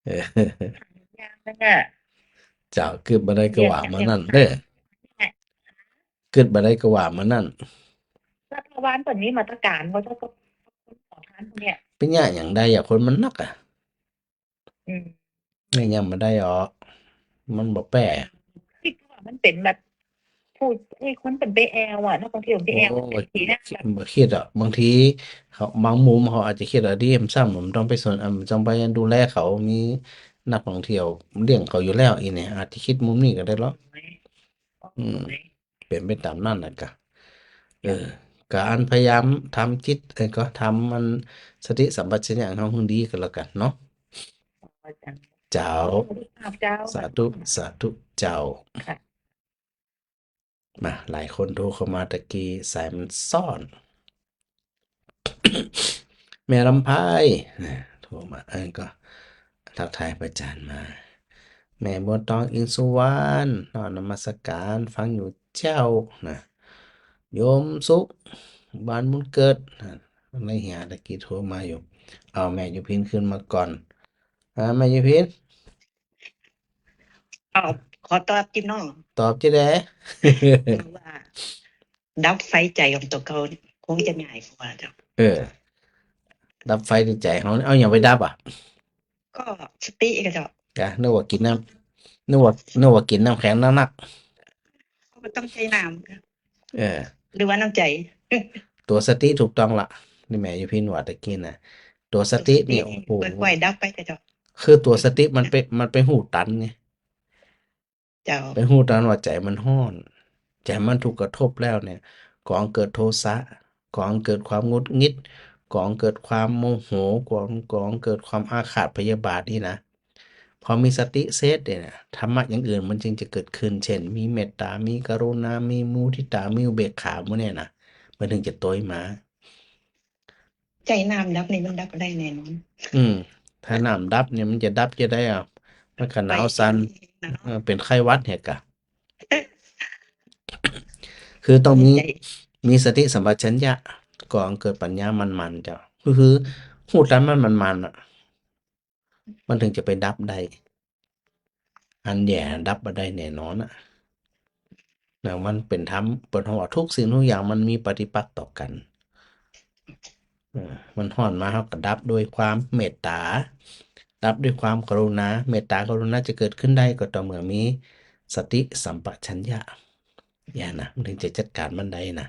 เออ อย่างนั้นน่ะ เจ้า กึ๊ดบ่ได้ก็ว่ามานั่นเด้อ กึ๊ดบ่ได้ก็ว่ามานั่น รัฐบาลเปิ้นมีมาตรการว่าจะต้องขอทานพวกเนี่ย เป๋นเยียะอย่างใดอะ คนมันนักอะ อืม เนี่ยยังบ่ได้ออก มันบ่แป้ คิดว่ามันเป๋นแบบ ผู้ ไอ้คนเปิ้นไปแอ่วอะ นักท่องเที่ยวไปแอ่ว โอ้ เป๋นผีนะ บ่คิดอะ บางทีเขา บางมุมเขาอาจจะคิดว่าดี มันซ้ำ มันต้องไปสน อ่ะ มันต้องไปดูแลเขา มีนักท่องเที่ยวเลี้ยงเขาอยู่แล้ว อี้เนี่ย อาจจะคิดมุมนี้ก็ได้เนาะ อืม เป๋นไปต๋ามนั้นน่ะกะ เออ กะอันพยายามทำจิต เอ้ย ก็ทำมันสติสัมปชัญญะของเฮาหื้อดีก็แล้วกั๋นเนาะ เจ้า สวัสดีครับเจ้า สาธุ สาธุเจ้า ค่ะ มา หลายคนโทรเข้ามาตะกี้ สายมันซ้อน แม่ลำไพ นะ โทรมา เอ้ย ก็ทักทายพระอาจารย์มา แม่บัวตอง อินทร์สุวรรณ น้อมนมัสการ ฟังอยู่เจ้า นะ โยมสุข บ้านบุญเกิด นะ อะไรเหีย ตะกี้โทรมาอยู่ เอาแม่ยุพินขึ้นมาก่อน อ่า แม่ยุพิน เอา ขอตอบจิ๊บน้อง ตอบจิ๊ดแด ว่า ดับไฟใจ๋ของตั๋วเก่านี่คงจะง่ายกว่าเจ้า เออ ดับไฟในใจ๋เฮานี่ เอาหยังไปดับอะ ก็สติก็เจ้า จ้ะ นึกว่ากิ๋นน้ำ นึกว่า นึกว่ากิ๋นน้ำแข็งนักๆ ก็บ่ต้องใจ๊น้ำ เออ หรือว่าน้ำใจ๋ ตั๋วสติถูกต้องละ นี่แม่ยุพินว่าตะกี้น่ะ ตั๋วสตินี่ ตั๋วสติ โอ้โห ค่อยๆ ดับไปเจ้า คือตั๋วสติมันไป มันไปฮู้ตันไง เจ้า ไปฮู้ตันว่าใจ๋มันฮ้อน ใจ๋มันถูกกระทบแล้วเนี่ย ก่อเกิดโทสะ ก่อเกิดความหงุดหงิด ก่อเกิดความโมโห ก่อ ก่อเกิดความอาฆาตพยาบาทนี่นะ พอมีสติเสร็จเนี่ยนะ ธรรมะอย่างอื่นมันจึงจะเกิดขึ้น เช่น มีเมตตา มีกรุณา มีมุทิตา มีอุเบกขา หมู่เนี่ยนะ มันเถิงจะตวยมา ใจ้น้ำดับนี่มันดับบ่ได้แน่นอน อืม ถ้าน้ำดับเนี่ยมันจะดับจะใดอ่ะ มันก็หนาวสั่น เออ เป๋นไข้หวัดเหียกะ คือต้องมี มีสติสัมปชัญญะ ก่อเกิดปัญญามันๆ เจ้า คือ คือ ฮู้ต๋ามมันมันๆ อ่ะ มันเถิงจะไปดับได้ อันแหย่ดับบ่ได้แน่นอนน่ะ นะ มันเป๋นธรรม เปิ้นฮ้องว่าทุกสิ่งทุกอย่างมันมีปฏิปักษ์ต่อกั๋น เออ มันฮ้อนมา เฮาก็ดับด้วยความเมตต๋า ดับด้วยความกรุณา เมตต๋ากรุณาจะเกิดขึ้นได้ก็ต่อเมื่อมีสติสัมปชัญญะ เนี่ยนะ มันเถิงจะจัดก๋านมันได้นะ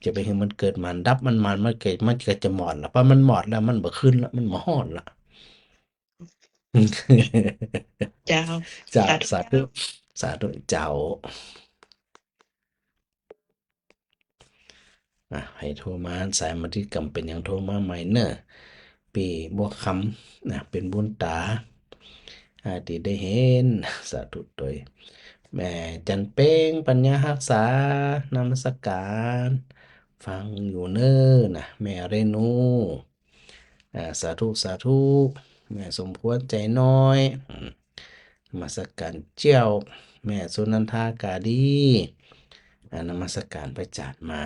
จะไปหื้อมันเกิดมันดับมันมัน มันเกิด มันก็จะหมดละ เพราะมันหมดแล้วมันบ่ขึ้นละ มันบ่ฮ้อนละ เจ้า เจ้า สาธุ สาธุ สาธุเจ้า อ่ะ ใผโทรมา สายมาตี้ก่ำ เป๋นหยังโทรมาใหม่เน่อ ปี้บัวคำ นะ เป๋นบุญต๋า อ่า ตี้ได้หัน สาธุตวย แม่จันเพ็ง ปัญญาฮักษา นมัสก๋าน ฟังอยู่เน่อนะ แม่เรนู อ่า สาธุ สาธุ แม่สมควร ใจ๋น้อย อืม นมัสก๋านเจ้า แม่สุนันทา กาดี อ่า นมัสก๋านพระอาจารย์มา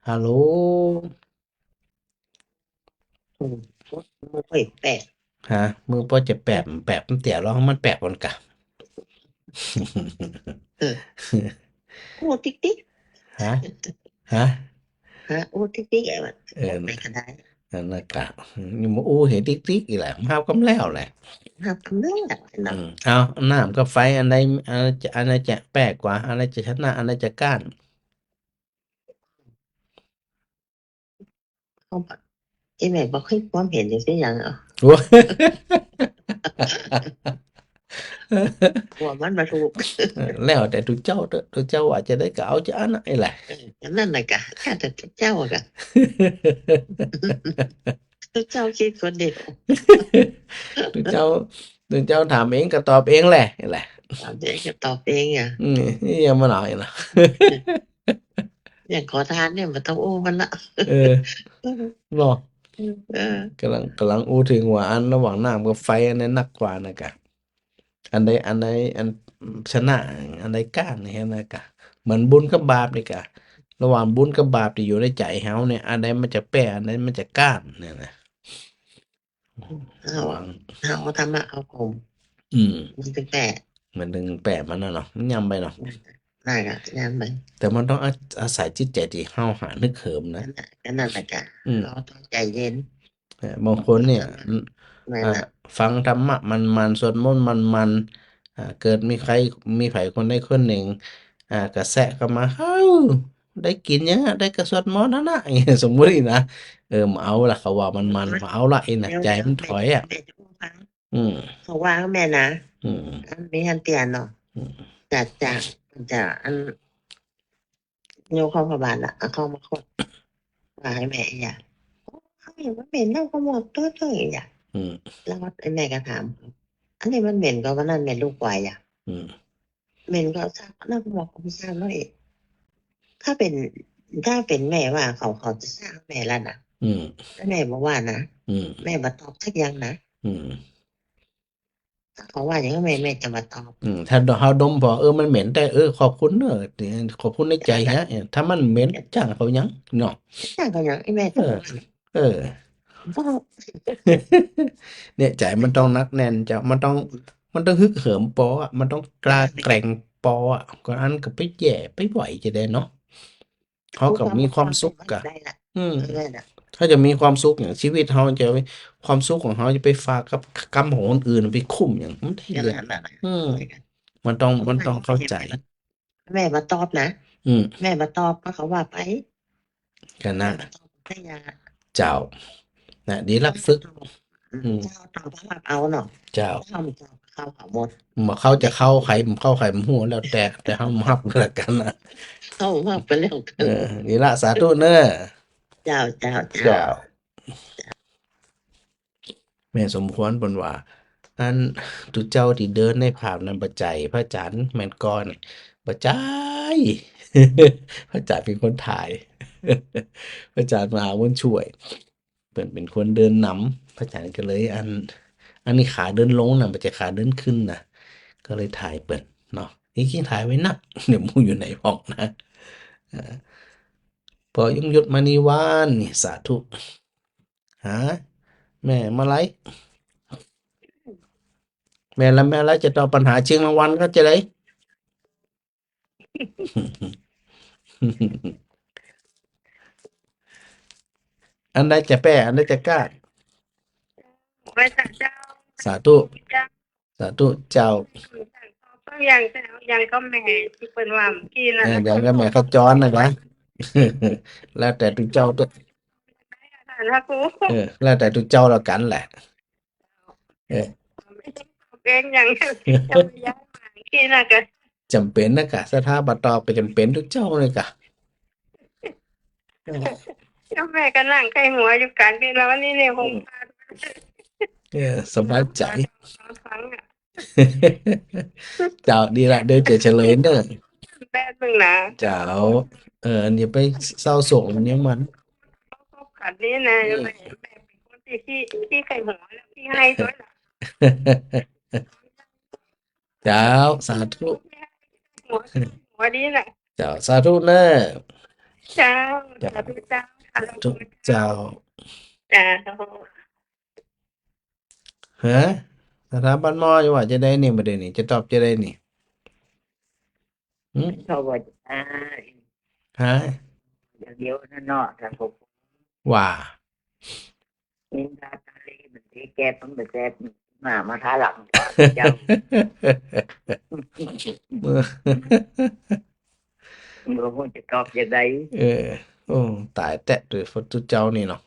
ฮัลโหล อืม มือค่อยแปบ ฮะ มือป้อจะแปบ แปบมันเตี้ยลอง มันแปบก่อนกะ เออ อู้ติ๊กติ๊ก ฮะ ฮะ ฮะ อู้ติ๊กติ๊ก ไอ้วะ เออ ไปก็ได้ นั่นน่ะกะ นี่มาอู้เหติ๊กติ๊กอีกแหละ มาเอากำแล้วแหละ มาเอากำแล้วแหละเนาะ อืม เอา น้ำกับไฟอันใด อันใดจะ อันใดจะแปบกว่า อันใดจะชนะ อันใดจะก้าน เขาบอก ไอ้แม่บอกให้ความเห็นอย่างเสี้ยอย่างอ่ะ โอ้ หัวมันมาถูก แล้วแต่ตุ๊เจ้าเต๊อะ ตุ๊เจ้าว่าจะใดก็เอาจะอันนั้นแหละ เออ อันนั้นแหละกะ แล้วแต่ตุ๊เจ้ากะ ตุ๊เจ้าคิดคนเดียว ตุ๊เจ้า ตุ๊เจ้าถามเองก็ตอบเองแหละ นี่แหละ ถามเองก็ตอบเองอ่ะ อืม นี่ยังมาหน่อยนะ อย่างขอทานเนี่ยมันต้องอู้มันละ เออ เนาะ เออ ก๋ำลัง ก๋ำลังอู้เถิงว่าอันระหว่างน้ำกับไฟอันไหนหนักกว่านะกะ อันใด อันใด อันชนะ อันใดก้านเนี่ยนะกะ เหมือนบุญกับบาปนี่กะ ระหว่างบุญกับบาปตี้อยู่ในใจ๋เฮาเนี่ย อันใดมันจะแปบ อันใดมันจะก้านเนี่ยนะ เอา ระหว่าง เอาธรรมะเข้าข่ม อืม มันเถิงแปบ มันเถิงแปบมันน่ะเนาะ มันย่ำไปเนาะ ได้ค่ะ ย่ำไป แต่มันต้องอา อาศัยจิตใจ๋ตี้เฮาหานึกเหิมนะ นั่นแหละ ก็นั่นแหละจ้ะ อืม เราต้องใจเย็น เออ บางคนเนี่ย แม่น อ่า น่ะ ฟังธรรมะมันๆ สวดมนต์มันๆ อ่า เกิดมีใผ มีใผคนใดคนนึ่ง อ่า ก็แซะเข้ามา เฮ้ย ได้กิ๋นหยังอะ ได้ก็สวดมนต์หั้นนะ สมมุติอี้นะ เออ บ่เอาละ เขาว่ามันๆ บ่เอาละอี้นะ ใจ๋มันถอยอะ แม่จะอู้ฟัง อืม เขาว่าแม่นะ อืม อันนี้หั้นเตี้ยเนาะ อืม จะ จะ จะ อัน โยมเข้ามาบ้านละ เอาเข้ามาขวด ว่าให้แม่อีหยัง โอ้ย มันเหม็นเน่าขโมยตัวเถอะอีหยัง อืม แล้วไอ้แม่ก็ถาม อันนี้มันเหม็นก็วันนั้นแม่ลูกว่าอีหยัง อืม เหม็นก็ซาก เน่าขโมยก็บ่ซากแล้วอีก ถ้าเป๋น ถ้าเป๋นแม่ว่าเขา เขาจะซากแม่แล้วนะ อืม แล้วแม่บ่ว่านะ อืม แม่บ่ตอบสักอย่างนะ อืม ถ้าเขาว่าอย่างนั้นแม่ แม่จะบ่ตอบ อืม ถ้าเฮาดมผ่อ เออ มันเหม็นแต่ เออ ขอบคุณเน่อ ขอบคุณในใจ๋ฮะ ถ้ามันเหม็น จ้างเขาหยังเนาะ จ้างเขาหยัง ไอ้แม่ก็ เออ บ่ว่า เออ บ่ เนี่ย ใจ๋มันต้องหนักแน่นเจ้า มันต้อง มันต้องฮึกเหิมปออะ มันต้องกล้าแกร่งปออะ ก่อนอันก็ไปแหย่ไปไหวจะใดเนาะ เฮาก็มีความสุขกะ ได้ละ อืม เออ น่ะ ถ้าจะมีความสุขเนี่ย ชีวิตเฮาจะ ความสุขของเฮาจะไปฝากกับกรรมของคนอื่น ไปคุ้มหยัง มันได้เรื่อง นั่นแหละ อืม เออ มันต้อง มันต้องเข้าใจ๋ แม่บ่ตอบนะ อืม แม่บ่ตอบ เพราะเขาว่าไป ก็นะ แม่บ่ตอบ แต่อย่า เจ้า นะ ดีละฝึก อืม เจ้าต้องรับเอาเนาะ เจ้า เจ้ามันจะเข้าเขาหมด บ่เข้าจะเข้าใผ บ่เข้าใผบ่ฮู้ แล้วแต่ แต่เฮาบ่ฮับก็แล้วกั๋นนะ เฮาบ่ฮับก็แล้วกั๋น เออ นี่ละ สาธุเน่อ เจ้า เจ้า เจ้า เจ้า แม่สมควรเปิ้นว่า อันตุ๊เจ้าตี้เดินในภาพนั้นบ่ใจ้ พระอาจารย์แม่นก่อ บ่ใจ้ พระอาจารย์เป๋นคนถ่าย พระอาจารย์มหาบุญช่วย เปิ้นเป๋นคนเดินนำ พระอาจารย์ก็เลยอัน อันนี้ขาเดินลงนะ บ่ใจ้ขาเดินขึ้นนะ ก็เลยถ่ายเปิ้นเนาะ นี่ขี้ถ่ายไว้นัก เดี๋ยวหมู่อยู่ไหนบอกนะ อ่า ปอยงยุทธ มณีวาน นี่ สาธุ ฮะ แม่มาลัย แม่ละ แม่ละจะตอบปัญหาชิงรางวัลก็จะได้ อันใดจะแป้ อันใดจะกล้า ไหว้สาเจ้า สาธุ เจ้า สาธุเจ้า ต้องอย่างเจ้า อย่างก็แม่ ตี้เปิ้นว่าเมื่อกี้นะ เออ อย่างก็แม่เขาจ้อนนะกะ แล้วแต่ตุ๊เจ้าเต๊อะ นะครู เออ แล้วแต่ตุ๊เจ้าแล้วกั๋นแหละ เออ เองอย่าง เจ้าย้ายมาเมื่อกี้นะกะ จ๋ำเป๋นนะกะ ศรัทธาบ่ตอบก็จ๋ำเป๋นตุ๊เจ้าเลยกะ เจ้าแม่ก็นั่งใก้หัวอยู่กั๋น เดี๋ยวนี้เนี่ย อืม ห่มผ้า เออ สบายใจ๋ ฟังอะ เจ้า ดีละ เดี๋ยวจะเฉลยเน่อ แป๊บนึงนะ เจ้า เออ อย่าไปเศร้าโศกมันยังมัน ขันนี้นะ อืม แม่ แม่เป๋นคนตี้ขี้ ขี้ใก้หัวแล้วขี้ไห้ด้วยนะ เจ้า สาธุ หัว หัวนี้แหละ เจ้า สาธุเน่อ เจ้า เจ้า สาธุเจ้า สาธุเจ้า เจ้า ฮะ สถาบันมออยู่ว่าจะได้นี่ บ่ได้นี่ จะตอบจะได้นี่ หึ เขาว่าจะได้ ฮะ อย่างเดียวนั่นเนาะ ท่านผู้ ว่า นินทาตาลีมันสิแก้ปัญหา มา มาท้าหลังเจ้า เมื่อ บ่ฮู้จะตอบจะได้ เออ โอ้ ต๋ายแต๊ ตุ๊เจ้านี่เนาะ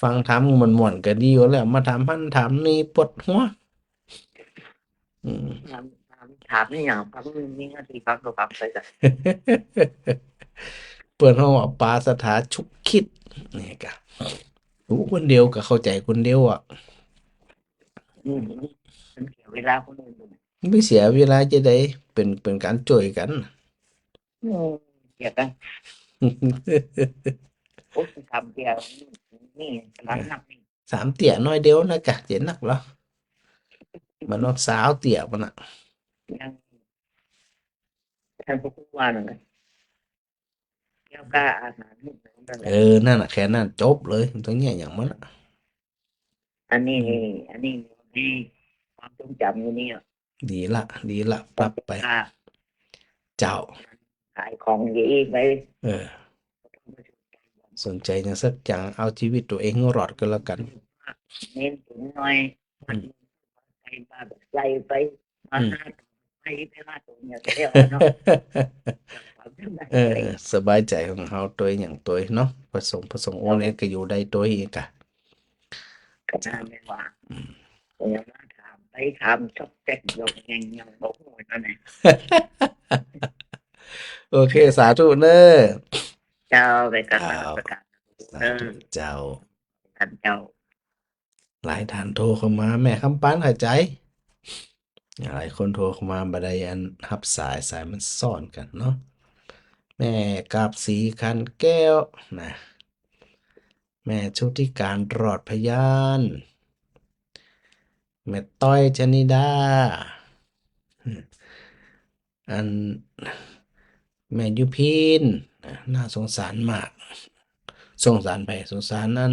ฟังถามม่วนๆ ก็ดีอยู่แล้ว มาถามหั้นถามนี่ปวดหัว อืม ถาม ถาม ถามนี่อย่าง ฟังนี่ นี่ก็สิฟังก็ฟังไปจ้ะ เปิ้นฮ้องว่าปาศรัทธาชุกคิด นี่กะ ฮู้คนเดียวก็เข้าใจ๋คนเดียวอะ อืม มันเสียเวลาคนอื่น บ่เสียเวลาจะได้ เป๋น เป๋นก๋านจ้วยกั๋น อืม เสียกั๋น โอ้ย สามเตี้ย นี่ สามนักนี่ สามเตี้ยน้อยเดียวนะกะ เจ๋งนักเหรอ มันต้องสาวเตี้ยมันน่ะ ยัง ท่านผู้ว่านั่นไง เกี่ยวกับอาหารนี่นั่นแหละ เออ นั่นน่ะ แค่นั้นจบเลย มันต้องแย่อย่างมันน่ะ อันนี้ อืม นี่ อันนี้มีความทรงจ๋ำอยู่นี่อะ ดีละ ดีละ ปรับไป ค่ะ เจ้า ขายของอยู่อี้ไป เออ สนใจ๋อย่างสักอย่าง เอาจีวิตตั๋วเองหื้อรอดก็แล้วกั๋น เน้นตั๋วน้อย อืม ใส่บาตรใส่ไป มา อืม หาไป ไปหาตั๋วเนี่ยไปเอาเนาะ เออ สบายใจ๋ของเฮาตวยอย่างตวยเนาะ พระสงฆ์ พระสงฆ์องค์นี้ก็อยู่ได้ตวยอีกอะ ก็นั่นแหละว่า อืม ก็ยังมาถามไปถามซอกแซกอยู่ ยัง ยังบ่ฮู้นั่นแหละ โอเค สาธุเน่อ เจ้า ไปกราบนมัสก๋าน เจ้า สาธุเจ้า ท่านเจ้า หลายท่านโทรเข้ามา แม่คำปานเข้าใจ๋ หลายคนโทรเข้ามาบ่ได้อันฮับสาย สายมันซ้อนกั๋นเนาะ แม่กาบศรี คานแก้ว นะ แม่ชุติการ รอดพยาน แม่ต้อย ชนิดา อัน แม่ยุพิน นะ น่าสงสารมาก สงสารใผ สงสารอัน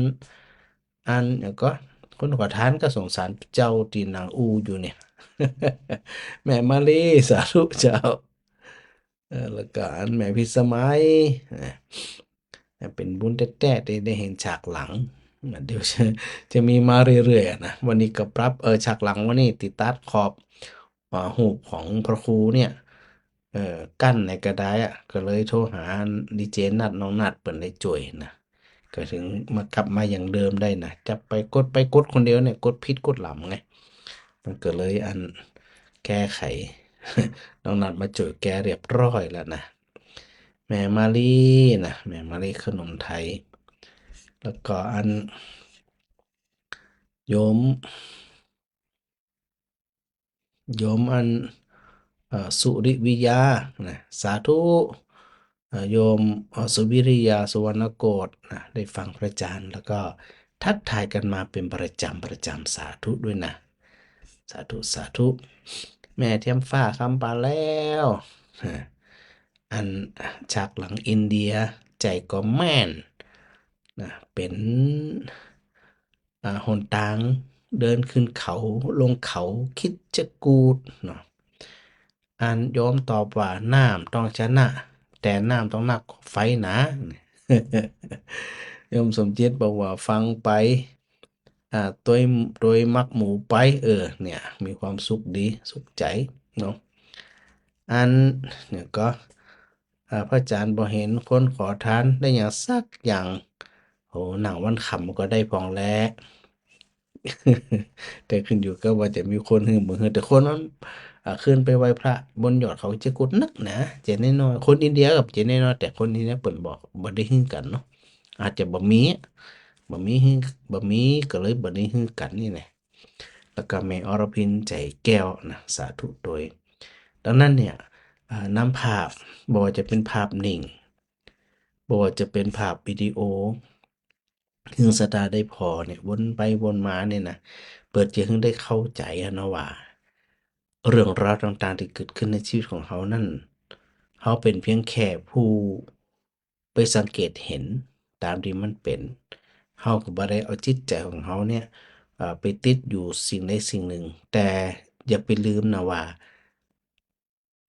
อัน หยังก่อ คนขอทานก็สงสารเจ้าตี้นั่งอู้อยู่เนี่ย แม่มาลี สาธุเจ้า เออ แล้วก็อันแม่พิสมัย นะ เป๋นบุญแต๊ๆ ตี้ได้หันฉากหลัง เดี๋ยวจะ จะมีมาเรื่อยๆ อะนะ วันนี้ก็ปรับ เออ ฉากหลังวันนี้ตี้ตัดขอบ อ่า ฮูปของพระครูเนี่ย เออ กั้นในกระดายอะ ก็เลยโทรหาดีเจนัด น้องนัด เปิ้นได้จ้วยนะ ก็ถึงมากลับมาอย่างเดิมได้นะ จะไปกด ไปกดคนเดียวเนี่ย กดผิดกดหลำไง มันก็เลยอัน แก้ไข น้องนัดมาจ้วยแก้เรียบร้อยแล้วนะ แม่มาลีนะ แม่มาลีขนมไทย แล้วก็อัน โยม โยมอัน เอ่อ สุริวิยา นะ สาธุ อ่า โยม อ่า สุวิริยา สุวรรณโกศ นะ ได้ฟังพระอาจารย์ แล้วก็ทักทายกันมาเป็นประจำ ประจำ สาธุด้วยนะ สาธุ สาธุ แม่เทียมฟ้า คำปาแลว อันจากหลังอินเดีย ใจ๋ก็แม่น นะ เป๋น อ่า หนตางเดินขึ้นเขาลงเขาคิดจะกูดเนาะ อันโยมตอบว่าน้ำต้องชนะ แต่น้ำต้องนักไฟหนา โยมสมจิตบอกว่าฟังไป อ่า ตวย ตวยหมากหมูไป เออ เนี่ย มีความสุขดี สุขใจ๋เนาะ อันเนี่ยก็ อ่า พระอาจารย์บ่เห็นคนขอทานได้หยังสักอย่าง โห หนังวันค่ำก็ได้พ่องแล แต่ขึ้นอยู่กับว่าจะมีคนหื้อบ่หื้อ แต่คนมัน อ่า ขึ้นไปไหว้พระบนยอดเขาคิดจะกูดนักหนา เจ๋น้อยๆ คนอินเดียกับเจ๋น้อยๆ แต่คนอินเดียเปิ้นบอกบ่ได้หื้อกั๋นเนาะ อาจจะบ่มี บ่มีหื้อ บ่มีก็เลยบ่ได้หื้อกั๋นนี่แหละ แล้วก็แม่อรพิน ใจ๋แก้วนะ สาธุตวย ดังนั้นเนี่ย อ่า นำภาพ บ่ว่าจะเป๋นภาพนิ่ง บ่ว่าจะเป๋นภาพวิดีโอ หื้อศรัทธาได้ผ่อเนี่ย วนไปวนมาเนี่ยนะ เปิดจะหื้อได้เข้าใจ๋อะเนาะว่า เรื่องราวต่างๆ ตี้เกิดขึ้นในชีวิตของเฮานั้น เฮาเป๋นเพียงแค่ผู้ไปสังเกตหันต๋ามตี้มันเป๋น เฮาก็บ่ได้เอาจิตใจ๋ของเฮาเนี่ย เอ่อ ไปติดอยู่สิ่งใดสิ่งนึ่ง แต่อย่าไปลืมนะว่า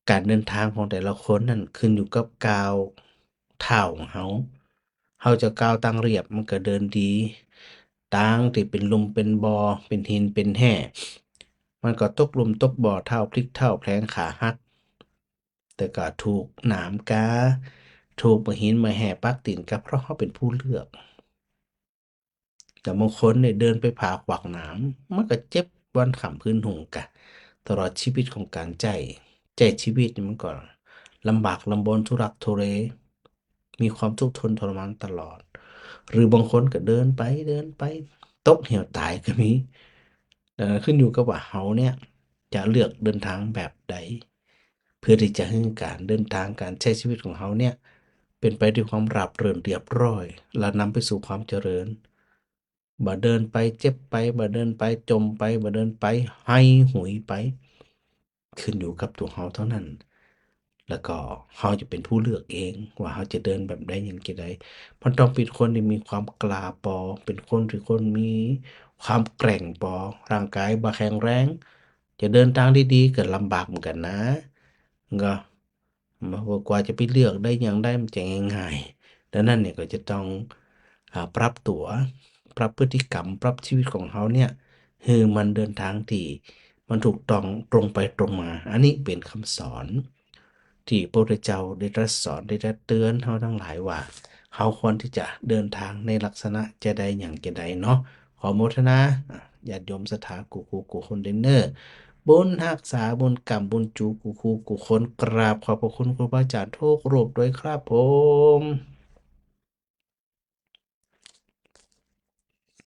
ก๋านเดินตางของแต่ละคนนั้นขึ้นอยู่กับก้าวเท้าของเฮา เฮาจะก้าวตางเรียบมันก็เดินดี ตางตี้เป๋นหลุมเป๋นบ่อ เป๋นหินเป๋นแฮ่ มันก็ตกหลุมตกบ่อ เท้าพลิกเท้าแผลงขาหัก แต่ก็ถูกหนามกา ถูกบ่าหินบ่าแฮ่ปักตี๋นกา เพราะเฮาเป๋นผู้เลือก แต่บางคนเนี่ยเดินไปผ่าขวากหนาม มันก็เจ็บวันค่ำคืนฮุงกา ตลอดชีวิตของก๋านใจ๊ ใจ๊ชีวิตนี่มันก็ลำบากลำบนทุรักทุเล มีความทุกข์ทนทรมานตลอด หรือบางคนก็เดินไปเดินไป ตกเหวต๋ายก็มี ดังนั้นขึ้นอยู่กับว่าเฮาเนี่ยจะเลือกเดินตางแบบใด เพื่อตี้จะหื้อก๋านเดินตางก๋านใจ๊ชีวิตของเฮาเนี่ย เป๋นไปด้วยความราบรื่นเรียบร้อย และนำไปสู่ความเจริญ บ่เดินไปเจ็บไป บ่เดินไปจมไป บ่เดินไปหายหุยไป ขึ้นอยู่กับตั๋วเฮาเต้านั้น แล้วก็เฮาจะเป๋นผู้เลือกเองว่าเฮาจะเดินแบบใดอย่างจะใด มันต้องเป๋นคนตี้มีความกล้าปอ เป๋นคนตี้คนมีความแกร่งปอ ร่างก๋ายบ่แข็งแรง จะเดินตางดีๆ ก็ลำบากเหมือนกั๋นนะ ก็ บ่ กว่าจะไปเลือกได้อย่างใดมันจะง่ายๆ ดังนั้นเนี่ยก็จะต้อง อ่า ปรับตั๋ว ปรับพฤติกรรม ปรับชีวิตของเฮาเนี่ย หื้อมันเดินตางตี้มันถูกต้องตรงไปตรงมา อันนี้เป๋นกำสอนตี้พระพุทธเจ้าได้ตรัสสอน ได้ตรัสเตื๋อนเฮาตังหลายว่า เฮาควรตี้จะเดินตางในลักษณะจะใดอย่างจะใดเนาะ ขอโมทนา อ่า ญาติโยมศรัทธากู้คู่กู้คนเด้อเน่อ บุญฮักษา บุญกำ บุญจู๋กู้คู่กู้คน กราบขอบพระคุณครูบาอาจ๋ารย์ทุกรูปตวยครับผม